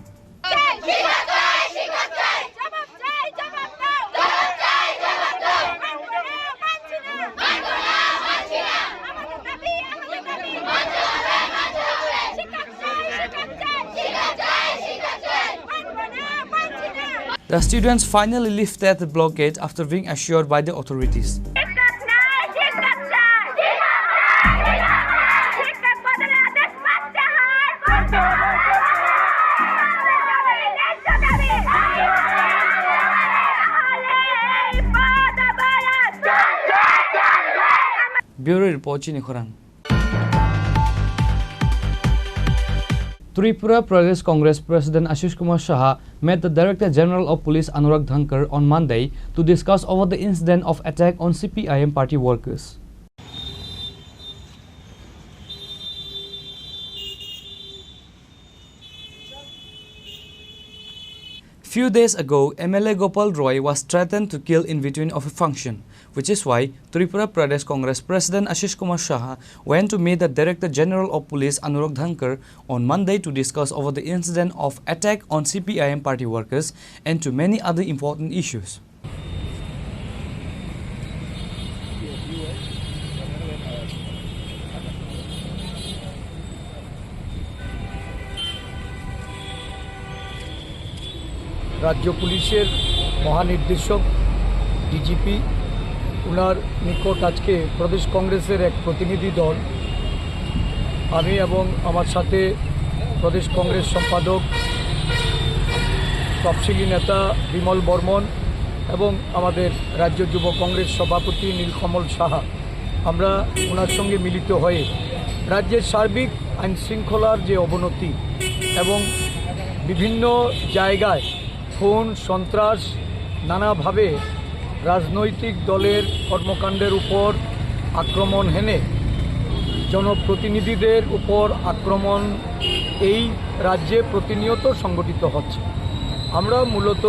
The students finally lifted the blockade after being assured by the authorities. Bureau Report, Chini Khorang. Tripura Pradesh Congress President Ashish Kumar Saha met the Director General of Police Anurag Dhankar on Monday to discuss over the incident of attack on C P I M party workers. Few days ago, M L A Gopal Roy was threatened to kill in between of a function, which is why Tripura Pradesh Congress President Ashish Kumar Saha went to meet the Director General of Police Anurag Dhankar on Monday to discuss over the incident of attack on C P I M party workers and to many other important issues. রাজ্য পুলিশের মহানির্দেশক ডিজিপি, ওনার নিকট আজকে প্রদেশ কংগ্রেসের এক প্রতিনিধি দল, আমি এবং আমার সাথে প্রদেশ কংগ্রেস সম্পাদক, তফসিলি নেতা বিমল বর্মন এবং আমাদের রাজ্য যুব কংগ্রেস সভাপতি নীলকমল সাহা, আমরা ওনার সঙ্গে মিলিত হয়ে রাজ্যের সার্বিক আইন শৃঙ্খলার যে অবনতি এবং বিভিন্ন জায়গায় খুন, সন্ত্রাস, নানাভাবে রাজনৈতিক দলের কর্মকাণ্ডের উপর আক্রমণ হেনে জনপ্রতিনিধিদের উপর আক্রমণ এই রাজ্যে প্রতিনিয়ত সংঘটিত হচ্ছে। আমরা মূলত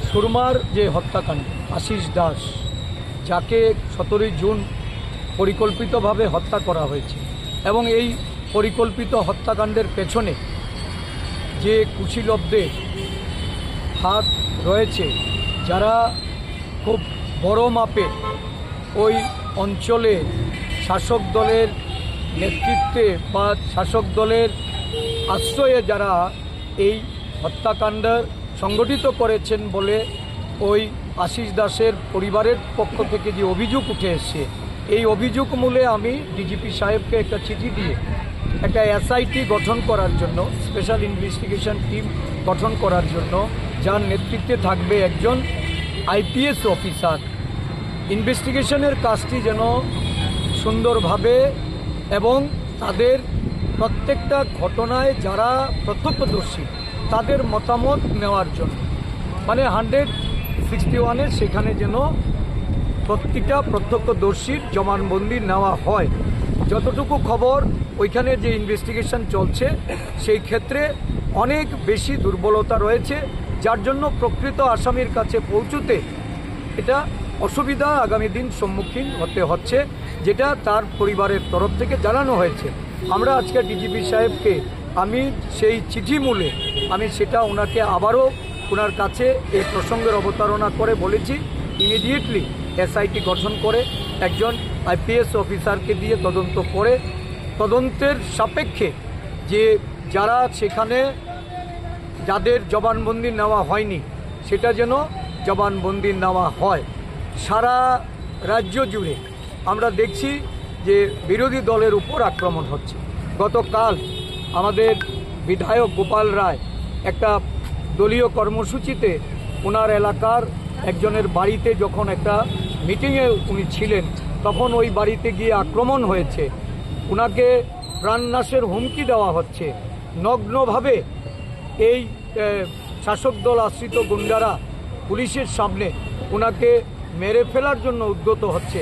সুরমার যে হত্যাকাণ্ড, আশিস দাস, যাকে সতেরোই জুন পরিকল্পিতভাবে হত্যা করা হয়েছে এবং এই পরিকল্পিত হত্যাকাণ্ডের পেছনে যে কুশীলবদের হাত রয়েছে, যারা খুব বড় মাপে ওই অঞ্চলে শাসক দলের নেতৃত্বে বা শাসক দলের আশ্রয়ে যারা এই হত্যাকাণ্ড সংগঠিত করেছেন বলে ওই আশিস দাসের পরিবারের পক্ষ থেকে যে অভিযোগ উঠে এসছে, এই অভিযোগ মূলে আমি ডিজিপি সাহেবকে একটা চিঠি দিয়ে একটা এসআইটি গঠন করার জন্য, স্পেশাল ইনভেস্টিগেশন টিম গঠন করার জন্য, যার নেতৃত্বে থাকবে একজন আইপিএস অফিসার, ইনভেস্টিগেশনের কাজটি যেন সুন্দরভাবে এবং তাদের প্রত্যেকটা ঘটনায় যারা প্রত্যক্ষদর্শী, তাদের মতামত নেওয়ার জন্য, মানে হান্ড্রেড সিক্সটি ওয়ানের সেখানে যেন প্রতিটা প্রত্যক্ষদর্শীর জবানবন্দি নেওয়া হয়। যতটুকু খবর, ওইখানে যে ইনভেস্টিগেশন চলছে, সেই ক্ষেত্রে অনেক বেশি দুর্বলতা রয়েছে, যার জন্য প্রকৃত আসামির কাছে পৌঁছতে এটা অসুবিধা আগামী দিন সম্মুখীন হতে হচ্ছে, যেটা তার পরিবারের তরফ থেকে জানানো হয়েছে। আমরা আজকে ডিজিপি সাহেবকে আমি সেই চিঠি মূলে আমি সেটা ওনাকে আবারও ওনার কাছে এই প্রসঙ্গের অবতারণা করে বলেছি, ইমিডিয়েটলি এসআইটি গঠন করে একজন আইপিএস অফিসারকে দিয়ে তদন্ত করে তদন্তের সাপেক্ষে যে যারা সেখানে যাদের জবানবন্দি নেওয়া হয়নি সেটা যেন জবানবন্দি নেওয়া হয়। সারা রাজ্য জুড়ে আমরা দেখছি যে বিরোধী দলের উপর আক্রমণ হচ্ছে। গতকাল আমাদের বিধায়ক গোপাল রায় একটা দলীয় কর্মসূচিতে ওনার এলাকার একজনের বাড়িতে যখন একটা মিটিংয়ে উনি ছিলেন, তখন ওই বাড়িতে গিয়ে আক্রমণ হয়েছে। ওনাকে প্রাণনাশের হুমকি দেওয়া হচ্ছে। নগ্নভাবে এই, এ, শাসক দল আশ্রিত গুন্ডারা পুলিশের সামনে ওনাকে মেরে ফেলার জন্য উদ্যত হচ্ছে।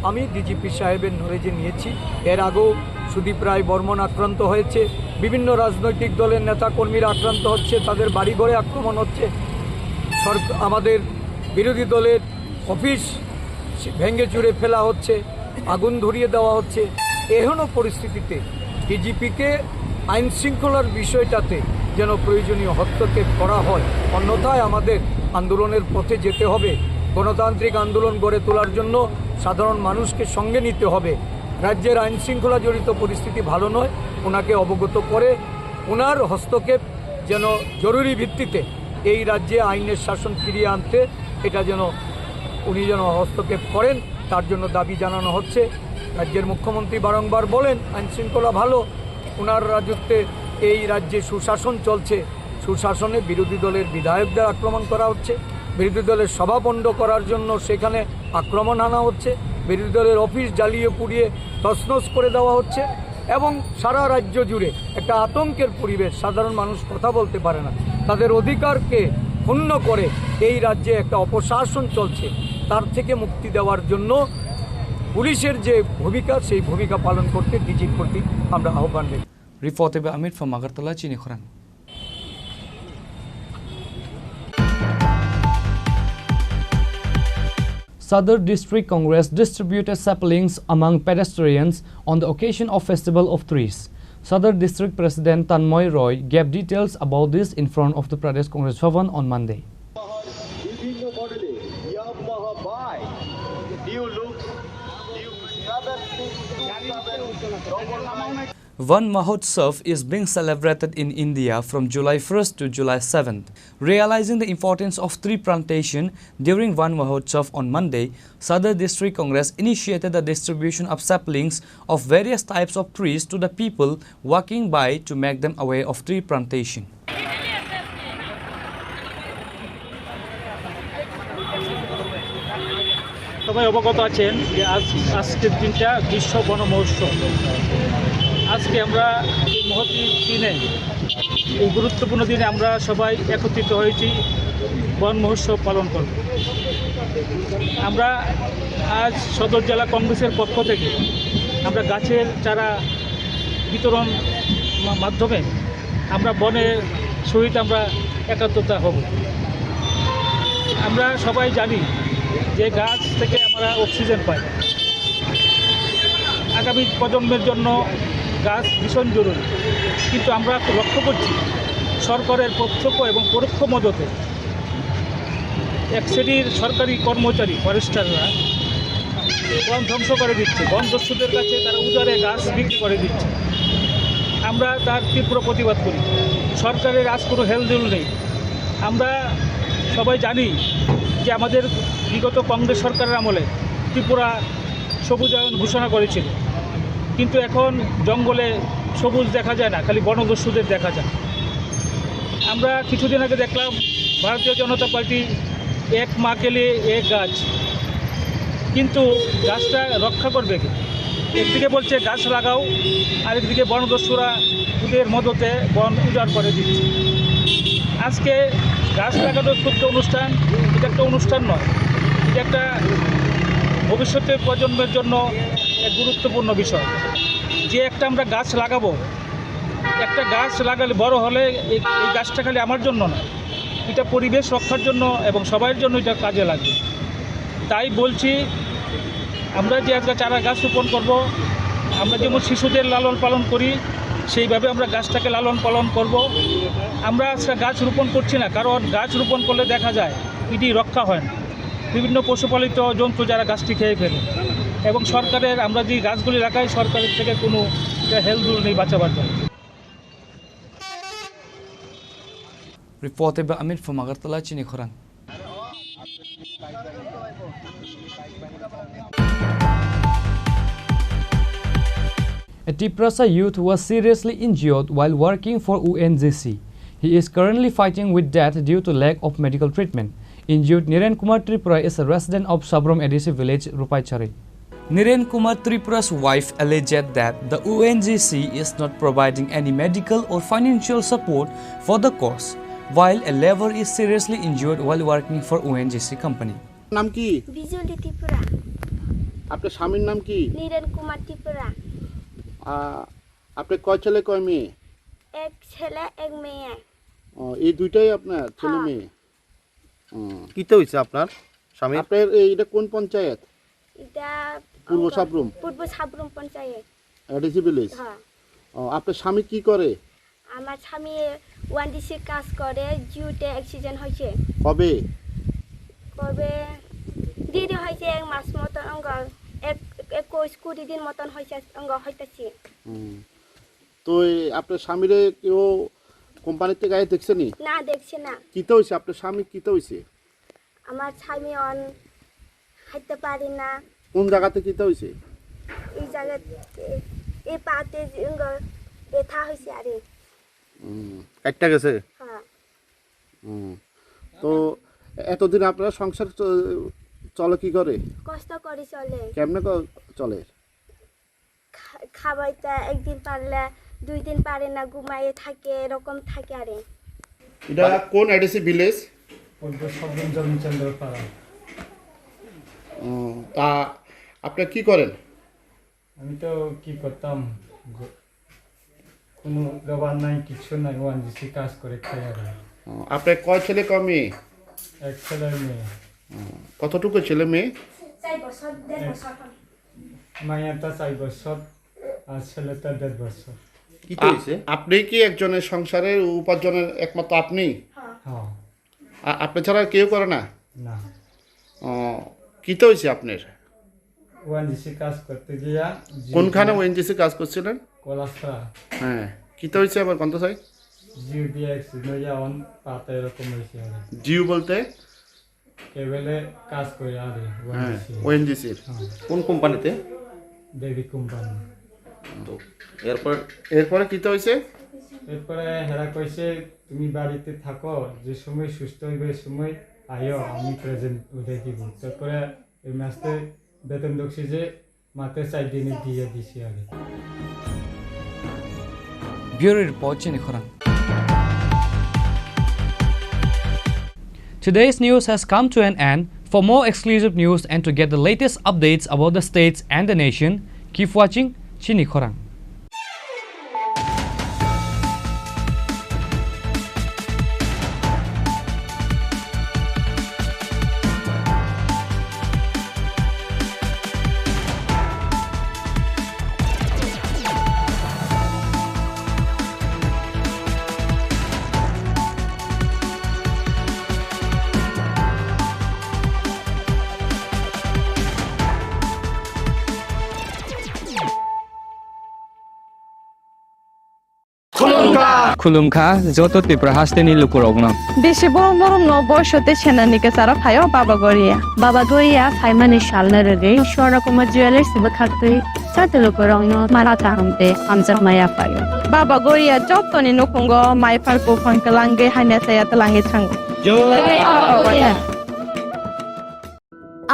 আমি ডিজিপি সাহেবের নলেজে নিয়েছি, এর আগেও সুদীপ রায় বর্মন আক্রান্ত হয়েছে, বিভিন্ন রাজনৈতিক দলের নেতাকর্মীরা আক্রান্ত হচ্ছে, তাদের বাড়িঘরে আক্রমণ হচ্ছে, সরক-, আমাদের বিরোধী দলের অফিস ভেঙে চুরে ফেলা হচ্ছে, আগুন ধরিয়ে দেওয়া হচ্ছে। এহেন পরিস্থিতিতে ডিজিপিকে আইন শৃঙ্খলার বিষয়টাতে যেন প্রয়োজনীয় হস্তক্ষেপ করা হয়, অন্যথায় আমাদের আন্দোলনের পথে যেতে হবে। গণতান্ত্রিক আন্দোলন গড়ে তোলার জন্য সাধারণ মানুষকে সঙ্গে নিতে হবে। রাজ্যের আইন শৃঙ্খলা জড়িত পরিস্থিতি ভালো নয়, ওনাকে অবগত করে ওনার হস্তক্ষেপ যেন জরুরি ভিত্তিতে এই রাজ্যে আইনের শাসন ফিরিয়ে আনতে এটা যেন উনি যেন হস্তক্ষেপ করেন, তার জন্য দাবি জানানো হচ্ছে। রাজ্যের মুখ্যমন্ত্রী বারংবার বলেন আইন শৃঙ্খলা ভালো, ওনার রাজত্বে এই রাজ্যে সুশাসন চলছে। সুশাসনে বিরোধী দলের বিধায়কদের আক্রমণ করা হচ্ছে, বিরোধী দলের সভা পণ্ড করার জন্য সেখানে আক্রমণ আনা হচ্ছে, বিরোধী দলের অফিস জ্বালিয়ে পুড়িয়ে তছনছ করে দেওয়া হচ্ছে এবং সারা রাজ্য জুড়ে একটা আতঙ্কের পরিবেশ। সাধারণ মানুষ কথা বলতে পারে না, তাদের অধিকারকে ক্ষুণ্ণ করে এই রাজ্যে একটা অপশাসন চলছে। তার থেকে মুক্তি দেওয়ার জন্য পুলিশের যে ভূমিকা, সেই ভূমিকা পালন করতে ডিজির প্রতি আমরা আহ্বান রেখেছি। Report by Amit from Agartala, Chini Khorang. Sadar District Congress distributed saplings among pedestrians on the occasion of Festival of Trees. Sadar District President Tanmoy Roy gave details about this in front of the Pradesh Congress Bhavan on Monday. বিভিন্ন মডেলে Yamaha bike, new looks, new seven six two seven double nine. Van Mahotsav is being celebrated in India from July first to July seventh. Realizing the importance of tree plantation, during Van Mahotsav on Monday, Sadar District Congress initiated the distribution of saplings of various types of trees to the people walking by to make them aware of tree plantation. সবাই অবগত আছেন যে আজ, আজকের দিনটা বিশ্ব বন মহোৎসব। আজকে আমরা এই মহতী দিনে, এই গুরুত্বপূর্ণ দিনে আমরা সবাই একত্রিত হয়েছি বন মহোৎসব পালন করব। আমরা আজ সদর জেলা কংগ্রেসের পক্ষ থেকে আমরা গাছের চারা বিতরণ মা-, মাধ্যমে আমরা বনের সহিত আমরা একাত্মতা হব। আমরা সবাই জানি যে গাছ থেকে আমরা অক্সিজেন পাই। আগামী প্রজন্মের জন্য গাছ ভীষণ জরুরি, কিন্তু আমরা লক্ষ্য করছি সরকারের প্রত্যক্ষ এবং পরোক্ষ মদতে এক শ্রেণীর সরকারি কর্মচারী ফরেস্টাররা বন ধ্বংস করে দিচ্ছে, বন দস্যুদের কাছে তারা উজাড়ে গাছ বিক্রি করে দিচ্ছে। আমরা তার তীব্র প্রতিবাদ করি। সরকারের আজ কোনো হেলদোল নেই। আমরা সবাই জানি যে আমাদের বিগত কংগ্রেস সরকারের আমলে ত্রিপুরা সবুজায়ন ঘোষণা করেছিল, কিন্তু এখন জঙ্গলে সবুজ দেখা যায় না, খালি বনদস্যুদের দেখা যায়। আমরা কিছুদিন আগে দেখলাম ভারতীয় জনতা পার্টি এক মা কে লিয়ে এক গাছ, কিন্তু গাছটা রক্ষা করবে কে? একদিকে বলছে গাছ লাগাও, আরেকদিকে বনদস্যুরা ওদের মদতে বন উজাড় করে দিচ্ছে। আজকে গাছ লাগানোর ক্ষুদ্র অনুষ্ঠান, এটা একটা অনুষ্ঠান নয়, এটা একটা ভবিষ্যতের প্রজন্মের জন্য এক গুরুত্বপূর্ণ বিষয়। যে একটা আমরা গাছ লাগাবো, একটা গাছ লাগালে বড় হলে এই, এই গাছটা খালি আমার জন্য না, এটা পরিবেশ রক্ষার জন্য এবং সবার জন্য এটা কাজে লাগবে। তাই বলছি, আমরা যে আজকে চারা গাছ রোপণ করব, আমরা যেমন শিশুদের লালন পালন করি, সেইভাবে আমরা গাছটাকে লালন পালন করব। আমরা আজকে গাছ রোপণ করছি না, কারণ গাছ রোপণ করলে দেখা যায় ইটি রক্ষা হয় না, বিভিন্ন পশুপালিত জন্তু যারা গাছটি খেয়ে ফেলে, এবং সরকারের, আমরা যে গাছগুলি লাগাই, সরকারের থেকে কোনো হেল্প নেই বাঁচাবার জন্য। Reported by Amit from Agartala, Chini Khorang. A Tiprasa youth was seriously injured while working for O N G C. He is currently fighting with death due to lack of medical treatment. Injured Niren Kumar Tripura is a resident of Sabrum A D C village, Rupaichari. Niren Kumar Tripura's wife alleged that the O N G C is not providing any medical or financial support for the cause, while a laborer is seriously injured while working for O N G C company. নাম কি? বিজলি ত্রিপুরা। আপনার স্বামীর নাম কি? নীরেন কুমার ত্রিপুরা। আ, আপনার কয় ছেলে কয় মেয়ে? এক ছেলে, এক মেয়ে। ও, এই দুইটাই আপনার ছেলে হ্যাঁ। মেয়ে? হুম। কিতা হইছে আপনার স্বামীর? আপনার এই, এটা কোন পঞ্চায়েত? এটা পূর্ব আমরা সাবরুম? পূর্ব সাবরুম পঞ্চায়েত। ADC village? হ্যাঁ। ও, আপনার স্বামী কি করে? আমার স্বামী ওএনজিসি কাজ করে, জিওতে অ্যাক্সিডেন্ট হয়েছে। কবে? কবে? দেরি হয়েছে এক মাস মতন, অঙ্গ এক, একুশ কুড়ি দিন মতন হয়েছে, অঙ্গ হইতেছে। হুম। তো এই আপনার স্বামীরে কেউ কোম্পানিতে গায়ে দেখছে নি? না, দেখছে না। কিতা হইছে? আপনার স্বামী কিতা হইছে? আমার স্বামী অন হাঁটতে পারে না। কোন জায়গাতে কিতা হইছে? এই জায়গাতে, এই পাতে যে অঙ্গ ব্যথা হয়েছে আরে। হুম, কাটটা গেছে? হ্যাঁ। হুম। তো এতদিন আপনার সংসার চ-, চলে কি করে? কষ্ট করে চলে। কেমনে ক-, চলে? খা-, খাবাইতে একদিন পারলে দুই দিন পারে না, ঘুমাইয়ে থাকে, এরকম থাকে আরে। এটা কোন এডিসি ভিলেজ? পূর্ব সাবরুম জমিচন্দ্র পাড়া। ও, তা আপনি কি করেন? আমি তো কি করতাম, গ-, কোনো লেবার নাই, কিচ্ছু নাই, ওএনজিসি কাজ করে খাই আর কি। ও, আপনার কয় ছেলে কয় মেয়ে? এক ছেলে মেয়ে। ও, কতটুকু ছেলে মেয়ে? চার বছর, দেড় বছর হবে। মাইয়াটা চার বছর আর ছেলেটা দেড় বছর। কিতা হইছে? আপনি কি একজনের সংসারের উপার্জনের একমাত্র আপনি? হ্যাঁ। হ্যাঁ। আ-, আপনি ছাড়া আর কেউ করে না? না। ও, কিতা হইছে আপনার? ওএনজিসি কাজ করতে গিয়া জিও কোনখানে দিয়ে ওএনজিসি কাজ করছিলেন? কলাসরা। হ্যাঁ, কিতা হইছে আবার কোনটা চাই? জিও দিয়ে অ্যাক্সিডেন্ট হইয়া অন পাতা এরকম হইছে আর কি। জিও বলতে? কেবলে কাজ করে আর কি, হ্যাঁ, ওএনজিসি। ওএনজিসির। হ্যাঁ। কোন কোম্পানিতে? দেবী কোম্পানি। তো এরপর? এরপরে কিতা হইছে? এরপরে হেরা কইছে, "তুমি বাড়িতে থাকো, যে সময় সুস্থ হইবে, ওই সময় আইও, আমি প্রেজেন্ট উঠে দিব।" তারপরে এই মাসে বেতন ঢুকছে যে মাত্র চার দিনে দিয়ে দিছি আগে। Bureau Report, Chini Khorang. Today's news has come to an end. For more exclusive news and to get the latest updates about the states and the nation, keep watching Chini Khorang. Khulumkha joto Tripura hasteni lukurokno. Bisi borom borom no boiso tei senani kwcharo phaio Baba Goria. Baba Goria phaimani salno rwgwi Swarna Kumar Jewellers bwkhaktwi joto lukurokno mara kaham tei hamjakma yaphaio. Baba Goria jotoni nukhungo mai phar buphang twlangwi hamya chaya twlangwi thango. Jai Baba Goria.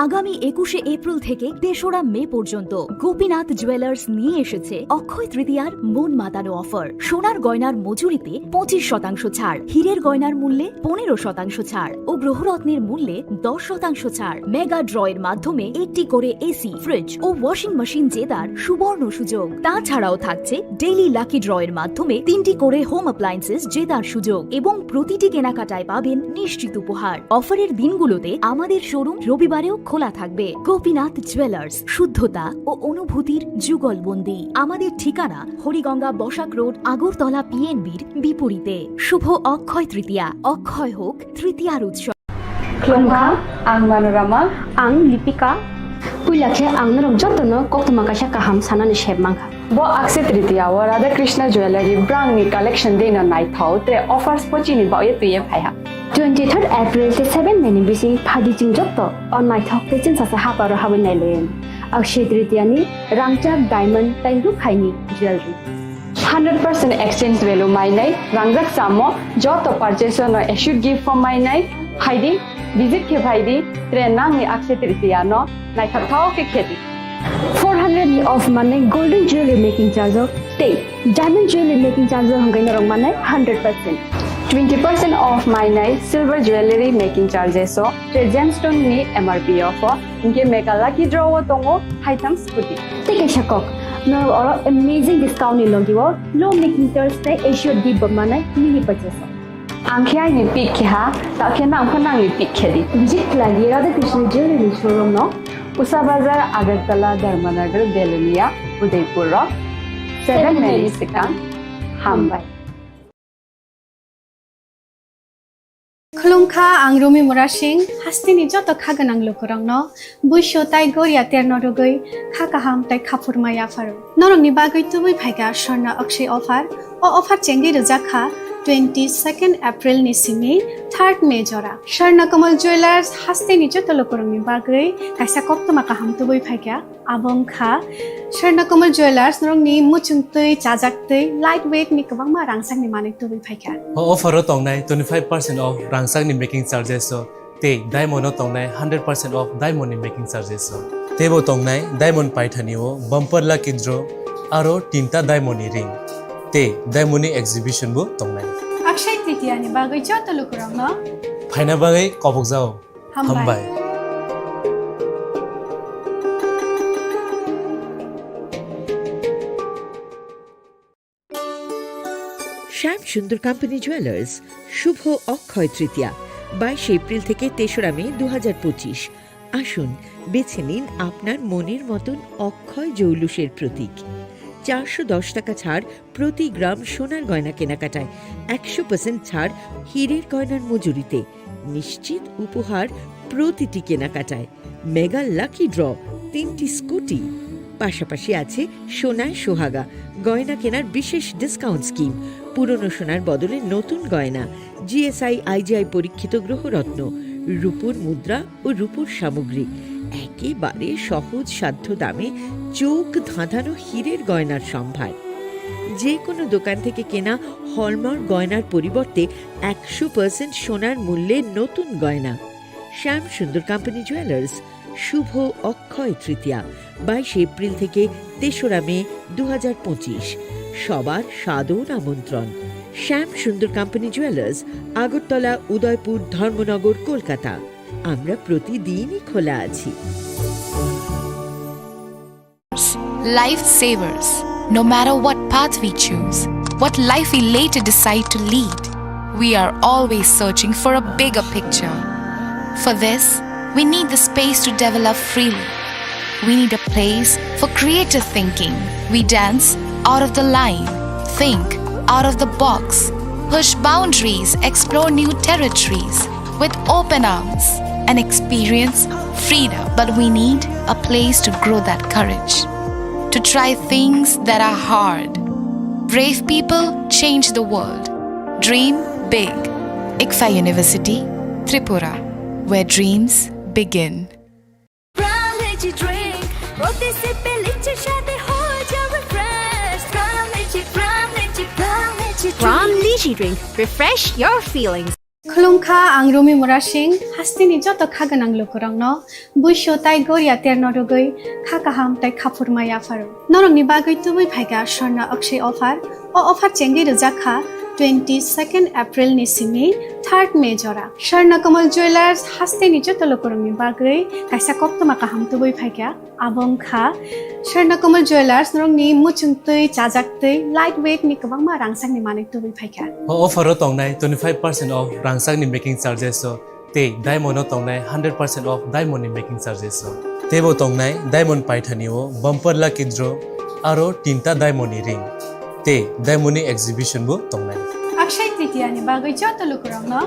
আগামী একুশে এপ্রিল থেকে তেসরা মে পর্যন্ত গোপীনাথ জুয়েলার্স নিয়ে এসেছে অক্ষয় তৃতীয়ার মন মাতানো অফার। সোনার গয়নার মজুরিতে পঁচিশ শতাংশ ছাড়, হীরের গয়নার মূল্যে পনেরো শতাংশ ছাড় ও গ্রহরত্নের মূল্যে দশ শতাংশ ছাড়। মেগা ড্রয়ের মাধ্যমে একটি করে এসি, ফ্রিজ ও ওয়াশিং মেশিন জেতার সুবর্ণ সুযোগ। তাছাড়াও থাকছে ডেইলি লাকি ড্রয়ের মাধ্যমে তিনটি করে হোম অ্যাপ্লায়েন্সেস জেতার সুযোগ এবং প্রতিটি কেনাকাটায় পাবেন নিশ্চিত উপহার। অফারের দিনগুলোতে আমাদের শোরুম রবিবারেও খোলা থাকবে। গোপীনাথ জুয়েলার্স, শুদ্ধতা ও অনুভূতির যুগলবন্দি। আমাদের ঠিকানা হরিগঙ্গা বসাক রোড, আগরতলা পিএনবির বিপরীতে। শুভ অক্ষয় তৃতীয়া, অক্ষয় হোক তৃতীয়ার উৎসব। Khulumkha, ang Manorama. Ang Lipika. Puila khe ang norok jotono koktwma kaisa kaham sanani sep mankha. Bo Akshaya Tritiya o Radha Krishna Jewellery brangni collection dino naithok tre offers pochini baoye twiye phaiha. Twenty third April tei seven May ni bising phaidi chwng joto o naithok tei chwngsacha haparo habwi nailayan. Akshaya Tritiya ni rangchak diamond tei rukhaini jewellery. Hundred percent exchange value mainai rangjak chamo joto purchase no assured gift form mainai phaidi, visit khe phaidi, tre nangni Akshaya Tritiya no naithok thok khe khedi. Four hundred ni off mannai golden jewelry making charge o tei diamond jewelry making charge o hwnkhe norok mannai hundred percent. Twenty percent off mainai silver jewelry making charges o tre gemstone ni M R P off o hwnkhe mega lucky draw o tongo haitham scooty. Tei kaisa kok, norok oro amazing discount ni logi o low making charge tei assured gift bo mannai mini purchase o. Ang khe aini pick khe ha, ta khe nang pho nangni pick khe di. Visit khlai di Radha Krishna Jewelry showroom no. Usa Bazar, Agartala, Dharmanagar, Belonia, Udaipur o seven May ni swkang. Hambai. Khulumkha, ang Rumi Murasing, hasteni joto kha gwnang lukurokno buisu tai goria terno rwgwi kha kaham tai khaphurma yapharo. Norokni bagwi tubui phaikha Swarna Akshay offer. O offer chengwi rwjak kha twenty second April ni simi third May jora. Swarna Kamal Jewellers hasteni joto lukurokni bagwi kaisa koktwma kaham tubui phaikha. Abo wngkha Swarna Kamal Jewellers, norokni muchungtwi, chajaktwi, light weight ni kwbangma rangchakni manwi tubui phaikha. O offer o tongnai twenty five percent off rangchakni making charges o tei diamond o tongnai hundred percent off diamond ni making charges o. Teibo tongnai diamond paithani o bumper lucky draw aro tinta diamond ni ring tei diamond ni exhibition bo tongnai. Akshay Tritiya ni bagwi joto lukurokno phaina bagwi kobokjao. Hambai. Hambai. শ্যাম সুন্দর company jewellers, শুভ অক্ষয় তৃতীয়া, বাইশে এপ্রিল থেকে তেসরা মে দু হাজার পঁচিশ। আসুন, বেছে নিন আপনার মনের মতন অক্ষয় জৌলুসের প্রতীক। চারশো দশ টাকা ছাড় প্রতি গ্রাম সোনার গয়না কেনাকাটায়, একশো পার্সেন্ট ছাড় হীরের গয়নার মজুরিতে, নিশ্চিত উপহার প্রতিটি কেনাকাটায়, মেগা লাকি ড্র, তিনটি স্কুটি, পাশাপাশি আছে সোনায় সোহাগা গয়না কেনার বিশেষ ডিসকাউন্ট স্কিম, পুরনো সোনার বদলে নতুন গয়না, জিএসআই আইজিআই পরীক্ষিত গ্রহরত্ন, রূপোর মুদ্রা ও রূপোর সামগ্রী, একেবারে সহজ সাধ্য দামে চোখ ধাঁধানো হীরের গয়নার সম্ভার। যে কোনো দোকান থেকে কেনা হলমার্ক গয়নার পরিবর্তে একশো পার্সেন্ট সোনার মূল্যে নতুন গয়না। শ্যাম সুন্দর কোম্পানি জুয়েলার্স, শুভ অক্ষয় তৃতীয়া, বাইশে এপ্রিল থেকে তেসরা মে দু হাজার পঁচিশ। সবার সাদর আমন্ত্রণ। শ্যাম সুন্দর কোম্পানি জুয়েলার্স, আগরতলা, উদয়পুর, ধর্মনগর, কলকাতা। আমরা প্রতিদিনই খোলা আছি। Lifesavers. No matter what path we choose, what life we later decide to lead, we are always searching for a bigger picture. For this, we need the space to develop freely. We need a place for creative thinking. We dance out of the line, think out of the box, push boundaries, explore new territories with open arms, and experience freedom. But we need a place to grow that courage, to try things that are hard. Brave people change the world. Dream big. ICFAI University, Tripura, where dreams begin. Pram Lychee Drink, প্রতি সিপে লিচির স্বাদে হয়ে যাবে fresh। Pram Lychee, Pram Lychee, Pram Lychee Drink. Pram Lychee Drink, refresh your feelings. Khulumkha, ang Rumi Murasing, hasteni joto kha gwnang lukurokno buisu tai goria terno rwgwi kha kaham tai khaphurma yapharo. Norokni bagwi tubui phaikha Swarna Akshay offer. O offer chengwi rwjak kha twenty second April ni simi third May jora. Swarna Kamal Jewellers hasteni joto lukurokni bagwi kaisa koktwma kaham tubui phaikha. Abo wngkha Swarna Kamal Jewellers, norokni muchungtwi, chajaktwi, light weight ni kwbangma rangchakni manwi tubui phaikha. O offer o tongnai twenty five percent off rangchakni making charges o Tei diamond o tongnai hundred percent off diamond ni making charges rok. Teibo tongnai diamond paithani o bumper lucky draw aro tinta diamond ni ring. Tei diamond ni exhibition bo tongnai. Akshay Tritiya ni bagwi joto lukurokno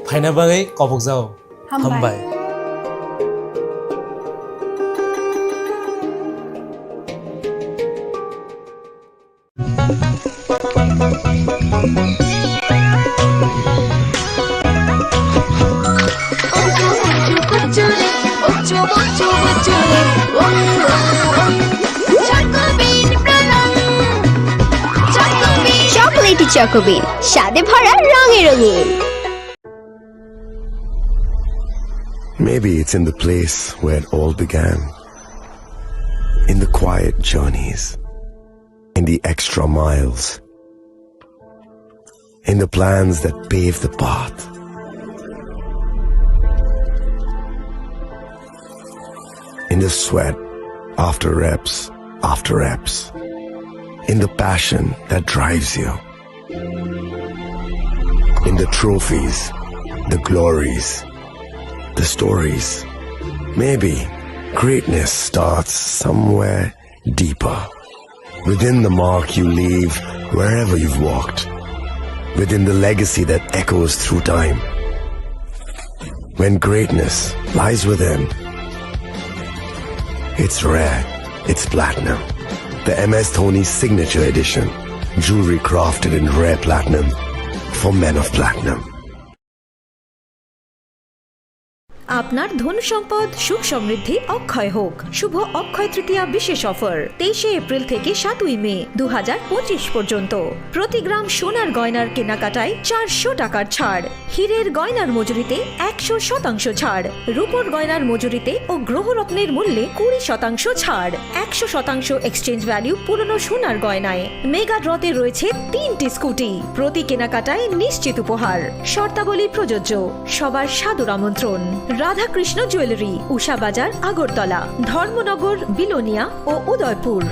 phaina bagwi kobokjao. Hambai. Hambai. Chocolatey Choco Bean, স্বাদে ভরা রঙে রঙিন। Maybe it's in the place where it all began. In the quiet journeys. In the extra miles. In the plans that pave the path. In the sweat after reps after reps. In the passion that drives you. In the trophies, the glories, the stories. Maybe greatness starts somewhere deeper. Within the mark you leave wherever you've walked. Within the legacy that echoes through time. When greatness lies within, it's rare, it's platinum. The M S Dhoni Signature Edition. Jewelry crafted in rare platinum for men of platinum. আপনার ধন সম্পদ সুখ সমৃদ্ধি অক্ষয় হোক। শুভ অক্ষয় তৃতীয়া বিশেষ অফার তেইশে এপ্রিল থেকে সাতই মে দু হাজার পঁচিশ পর্যন্ত। প্রতি গ্রাম সোনার গয়নার কেনাকাটায় চারশো টাকার ছাড়, হীরের গয়নার মজুরিতে একশো শতাংশ ছাড়, রূপোর গয়নার মজুরিতে ও গ্রহরত্নের মূল্যে কুড়ি শতাংশ ছাড়, একশো শতাংশ এক্সচেঞ্জ ভ্যালু পুরনো সোনার গয়নায়। মেগা ড্রতে রয়েছে তিনটি স্কুটি, প্রতি কেনাকাটায় নিশ্চিত উপহার। শর্তাবলী প্রযোজ্য। সবার সাদর আমন্ত্রণ। রাধাকৃষ্ণ জুয়েলারি, উষা বাজার, আগরতলা, ধর্মনগর, বিলোনিয়া ও উদয়পুর।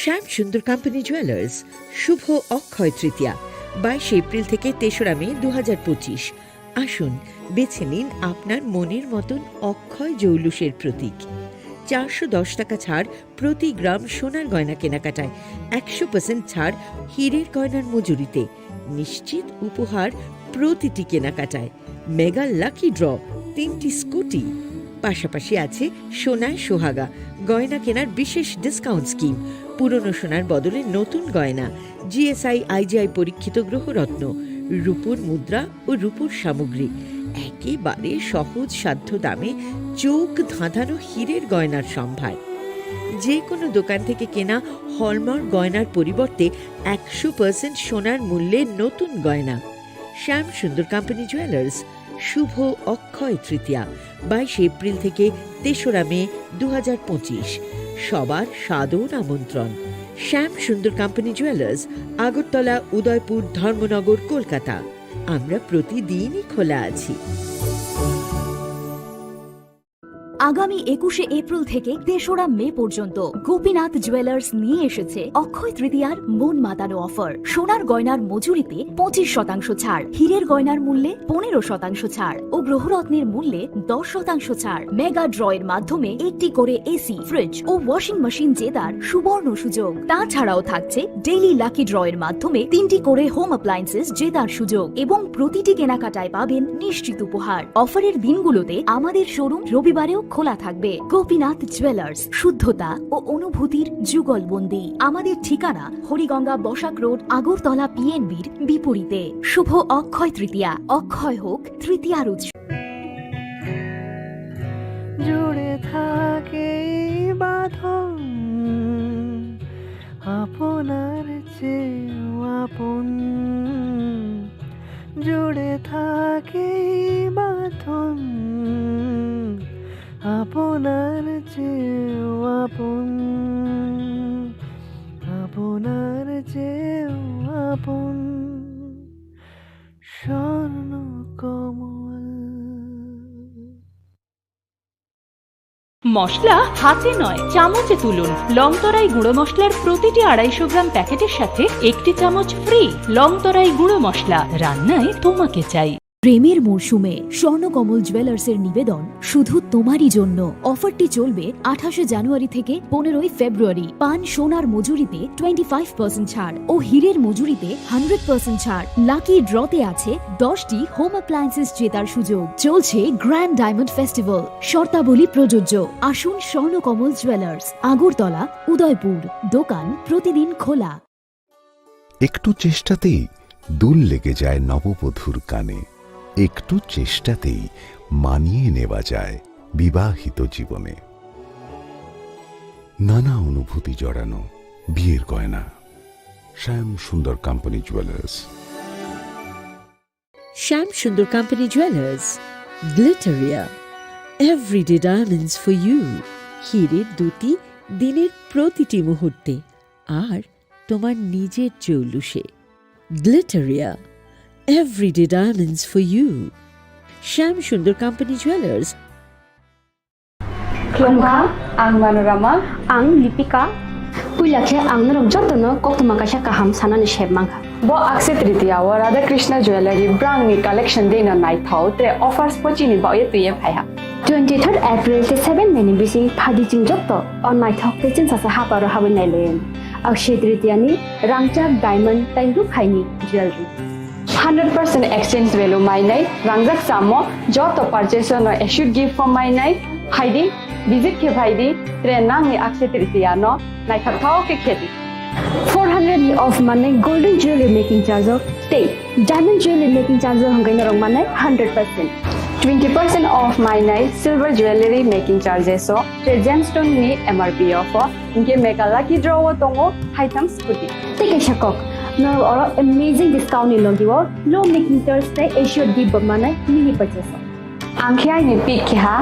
শ্যাম সুন্দর কোম্পানি জুয়েলার্স, শুভ অক্ষয় তৃতীয়া, বাইশে এপ্রিল থেকে তেসরা মে দু হাজার পঁচিশ। আসুন, বেছে নিন আপনার মনের মতন অক্ষয় জৌলুসের প্রতীক। চারশো দশ টাকা ছাড় প্রতি গ্রাম সোনার গয়না কেনাকাটায়, একশো পার্সেন্ট ছাড় হীরের গয়নার মজুরিতে, নিশ্চিত উপহার প্রতিটি কেনাকাটায়। মেগা লাকি ড্র, তিনটি স্কুটি, পাশাপাশি আছে সোনায় সোহাগা, গয়না কেনার বিশেষ ডিসকাউন্ট স্কিম, পুরনো সোনার বদলে নতুন গয়না, G S I I G I পরীক্ষিত গ্রহরত্ন, রূপোর মুদ্রা ও রূপোর সামগ্রী, একেবারে সহজ সাধ্য দামে চোখ ধাঁধানো হীরের গয়নার সম্ভার। যে কোনো দোকান থেকে কেনা হলমার্ক গয়নার পরিবর্তে একশো পার্সেন্ট সোনার মূল্যে নতুন গয়না। শ্যাম সুন্দর কোম্পানি জুয়েলার্স, শুভ অক্ষয় তৃতীয়া, বাইশে এপ্রিল থেকে তেসরা মে দু হাজার পঁচিশ। সবার সাদর আমন্ত্রণ। শ্যাম সুন্দর কোম্পানি জুয়েলার্স, আগরতলা, উদয়পুর, ধর্মনগর, কলকাতা। আমরা প্রতিদিনই খোলা আছি। আগামী একুশে এপ্রিল থেকে তেসরা মে পর্যন্ত গোপীনাথ জুয়েলার্স নিয়ে এসেছে অক্ষয় তৃতীয়ার মন মাতানো অফার। সোনার গয়নার মজুরিতে পঁচিশ শতাংশ ছাড়, হীরের গয়নার মূল্যে পনেরো শতাংশ ছাড় ও গ্রহরত্নের মূল্যে দশ শতাংশ ছাড়। মেগা ড্র এর মাধ্যমে একটি করে এসি, ফ্রিজ ও ওয়াশিং মেশিন জেতার সুবর্ণ সুযোগ। তাছাড়াও থাকছে ডেইলি লাকি ড্র এর মাধ্যমে তিনটি করে হোম অ্যাপ্লায়েন্সেস জেতার সুযোগ এবং প্রতিটি কেনাকাটায় পাবেন নিশ্চিত উপহার। অফারের দিনগুলোতে আমাদের শোরুম রবিবারেও খোলা থাকবে। গোপীনাথ জুয়েলার্স, শুদ্ধতা ও অনুভূতির যুগলবন্দি। আমাদের ঠিকানা হরিগঙ্গা বসাক রোড, আগরতলা পিএনবির বিপরীতে। শুভ অক্ষয় তৃতীয়া, অক্ষয় হোক তৃতীয়ার উৎসব। জুড়ে থাকে এই বাঁধন, আপনার চেয়েও আপন। জুড়ে থাকে এই বাঁধন, আপনার চেয়েও আপন, আপনার চেয়েও আপন। স্বর্ণ কমল। মশলা হাতে নয়, চামচে তুলুন। লংতরাই গুঁড়ো মশলার প্রতিটি আড়াইশো গ্রাম প্যাকেটের সাথে একটি চামচ ফ্রি। লংতরাই গুঁড়ো মশলা, রান্নায় তোমাকে চাই। প্রেমের মরশুমে স্বর্ণকমল জুয়েলার্সের নিবেদন শুধু তোমারই জন্য। অফারটি চলবে আঠাশে জানুয়ারি থেকে পনেরোই ফেব্রুয়ারি। পান সোনার মজুরিতে টোয়েন্টি ফাইভ পার্সেন্ট ছাড় ও হীরের মজুরিতে হান্ড্রেড পার্সেন্ট ছাড়। লাকি ড্রতে আছে দশটি হোম অ্যাপ্লায়েন্সেস জেতার সুযোগ। চলছে গ্র্যান্ড ডায়মন্ড ফেস্টিভ্যাল, শর্তাবলী প্রযোজ্য। আসুন স্বর্ণকমল জুয়েলার্স, আগরতলা, উদয়পুর। দোকান প্রতিদিন খোলা। একটু চেষ্টাতেই দুল লেগে যায় নববধূর কানে। একটু চেষ্টাতেই মানিয়ে নেওয়া যায় বিবাহিত জীবনে। নানা অনুভূতি জড়ানো বিয়ের গয়না। শ্যাম সুন্দর company jewellers. Shyam Sundar Company Jewelers, Glitteria, everyday diamonds for you. হীরের দ্যুতি দিনের প্রতিটি মুহূর্তে আর তোমার নিজের জৌলুসে। Glitteria, everyday diamonds for you. Shyam Sundar Company Jewelers. Khulumkha, ang Manorama. Ang Lipika. Puila khe ang norok jotono koktwma kaisa kaham sanani sep mankha. Bo Akshaya Tritiya o Radha Krishna Jewellery brangni collection deino naithok tre offers bo chini baoye twiye phaiha. Twenty third April tei seven May ni bising phadi chwng joto o naithok tei chwngsasa haparo habwi nailaio. Akshaya Tritiya ni rangchak, diamond tei rukhaini jewellery. Hundred percent exchange value mainai, rangjak chamo joto purchase no assured gift form mainai, phaidi, visit khe phaidi, tre nangni Akshaya Tritiya no naithok thok khe khedi. Four hundred ni off manai golden jewelry making charge o tei diamond jewelry making charge o hwnkhai norok manai hundred percent. Twenty percent off mainai silver jewelry making charges o tre gemstone ni M R P o pho hwnkhe mega lucky draw o tongo haitham scooty. Tei kaisa kok, norok oro amazing discount ni logi o low making charge tei assured gift bo manai mini purchase o. Ang khe aini pick khe ha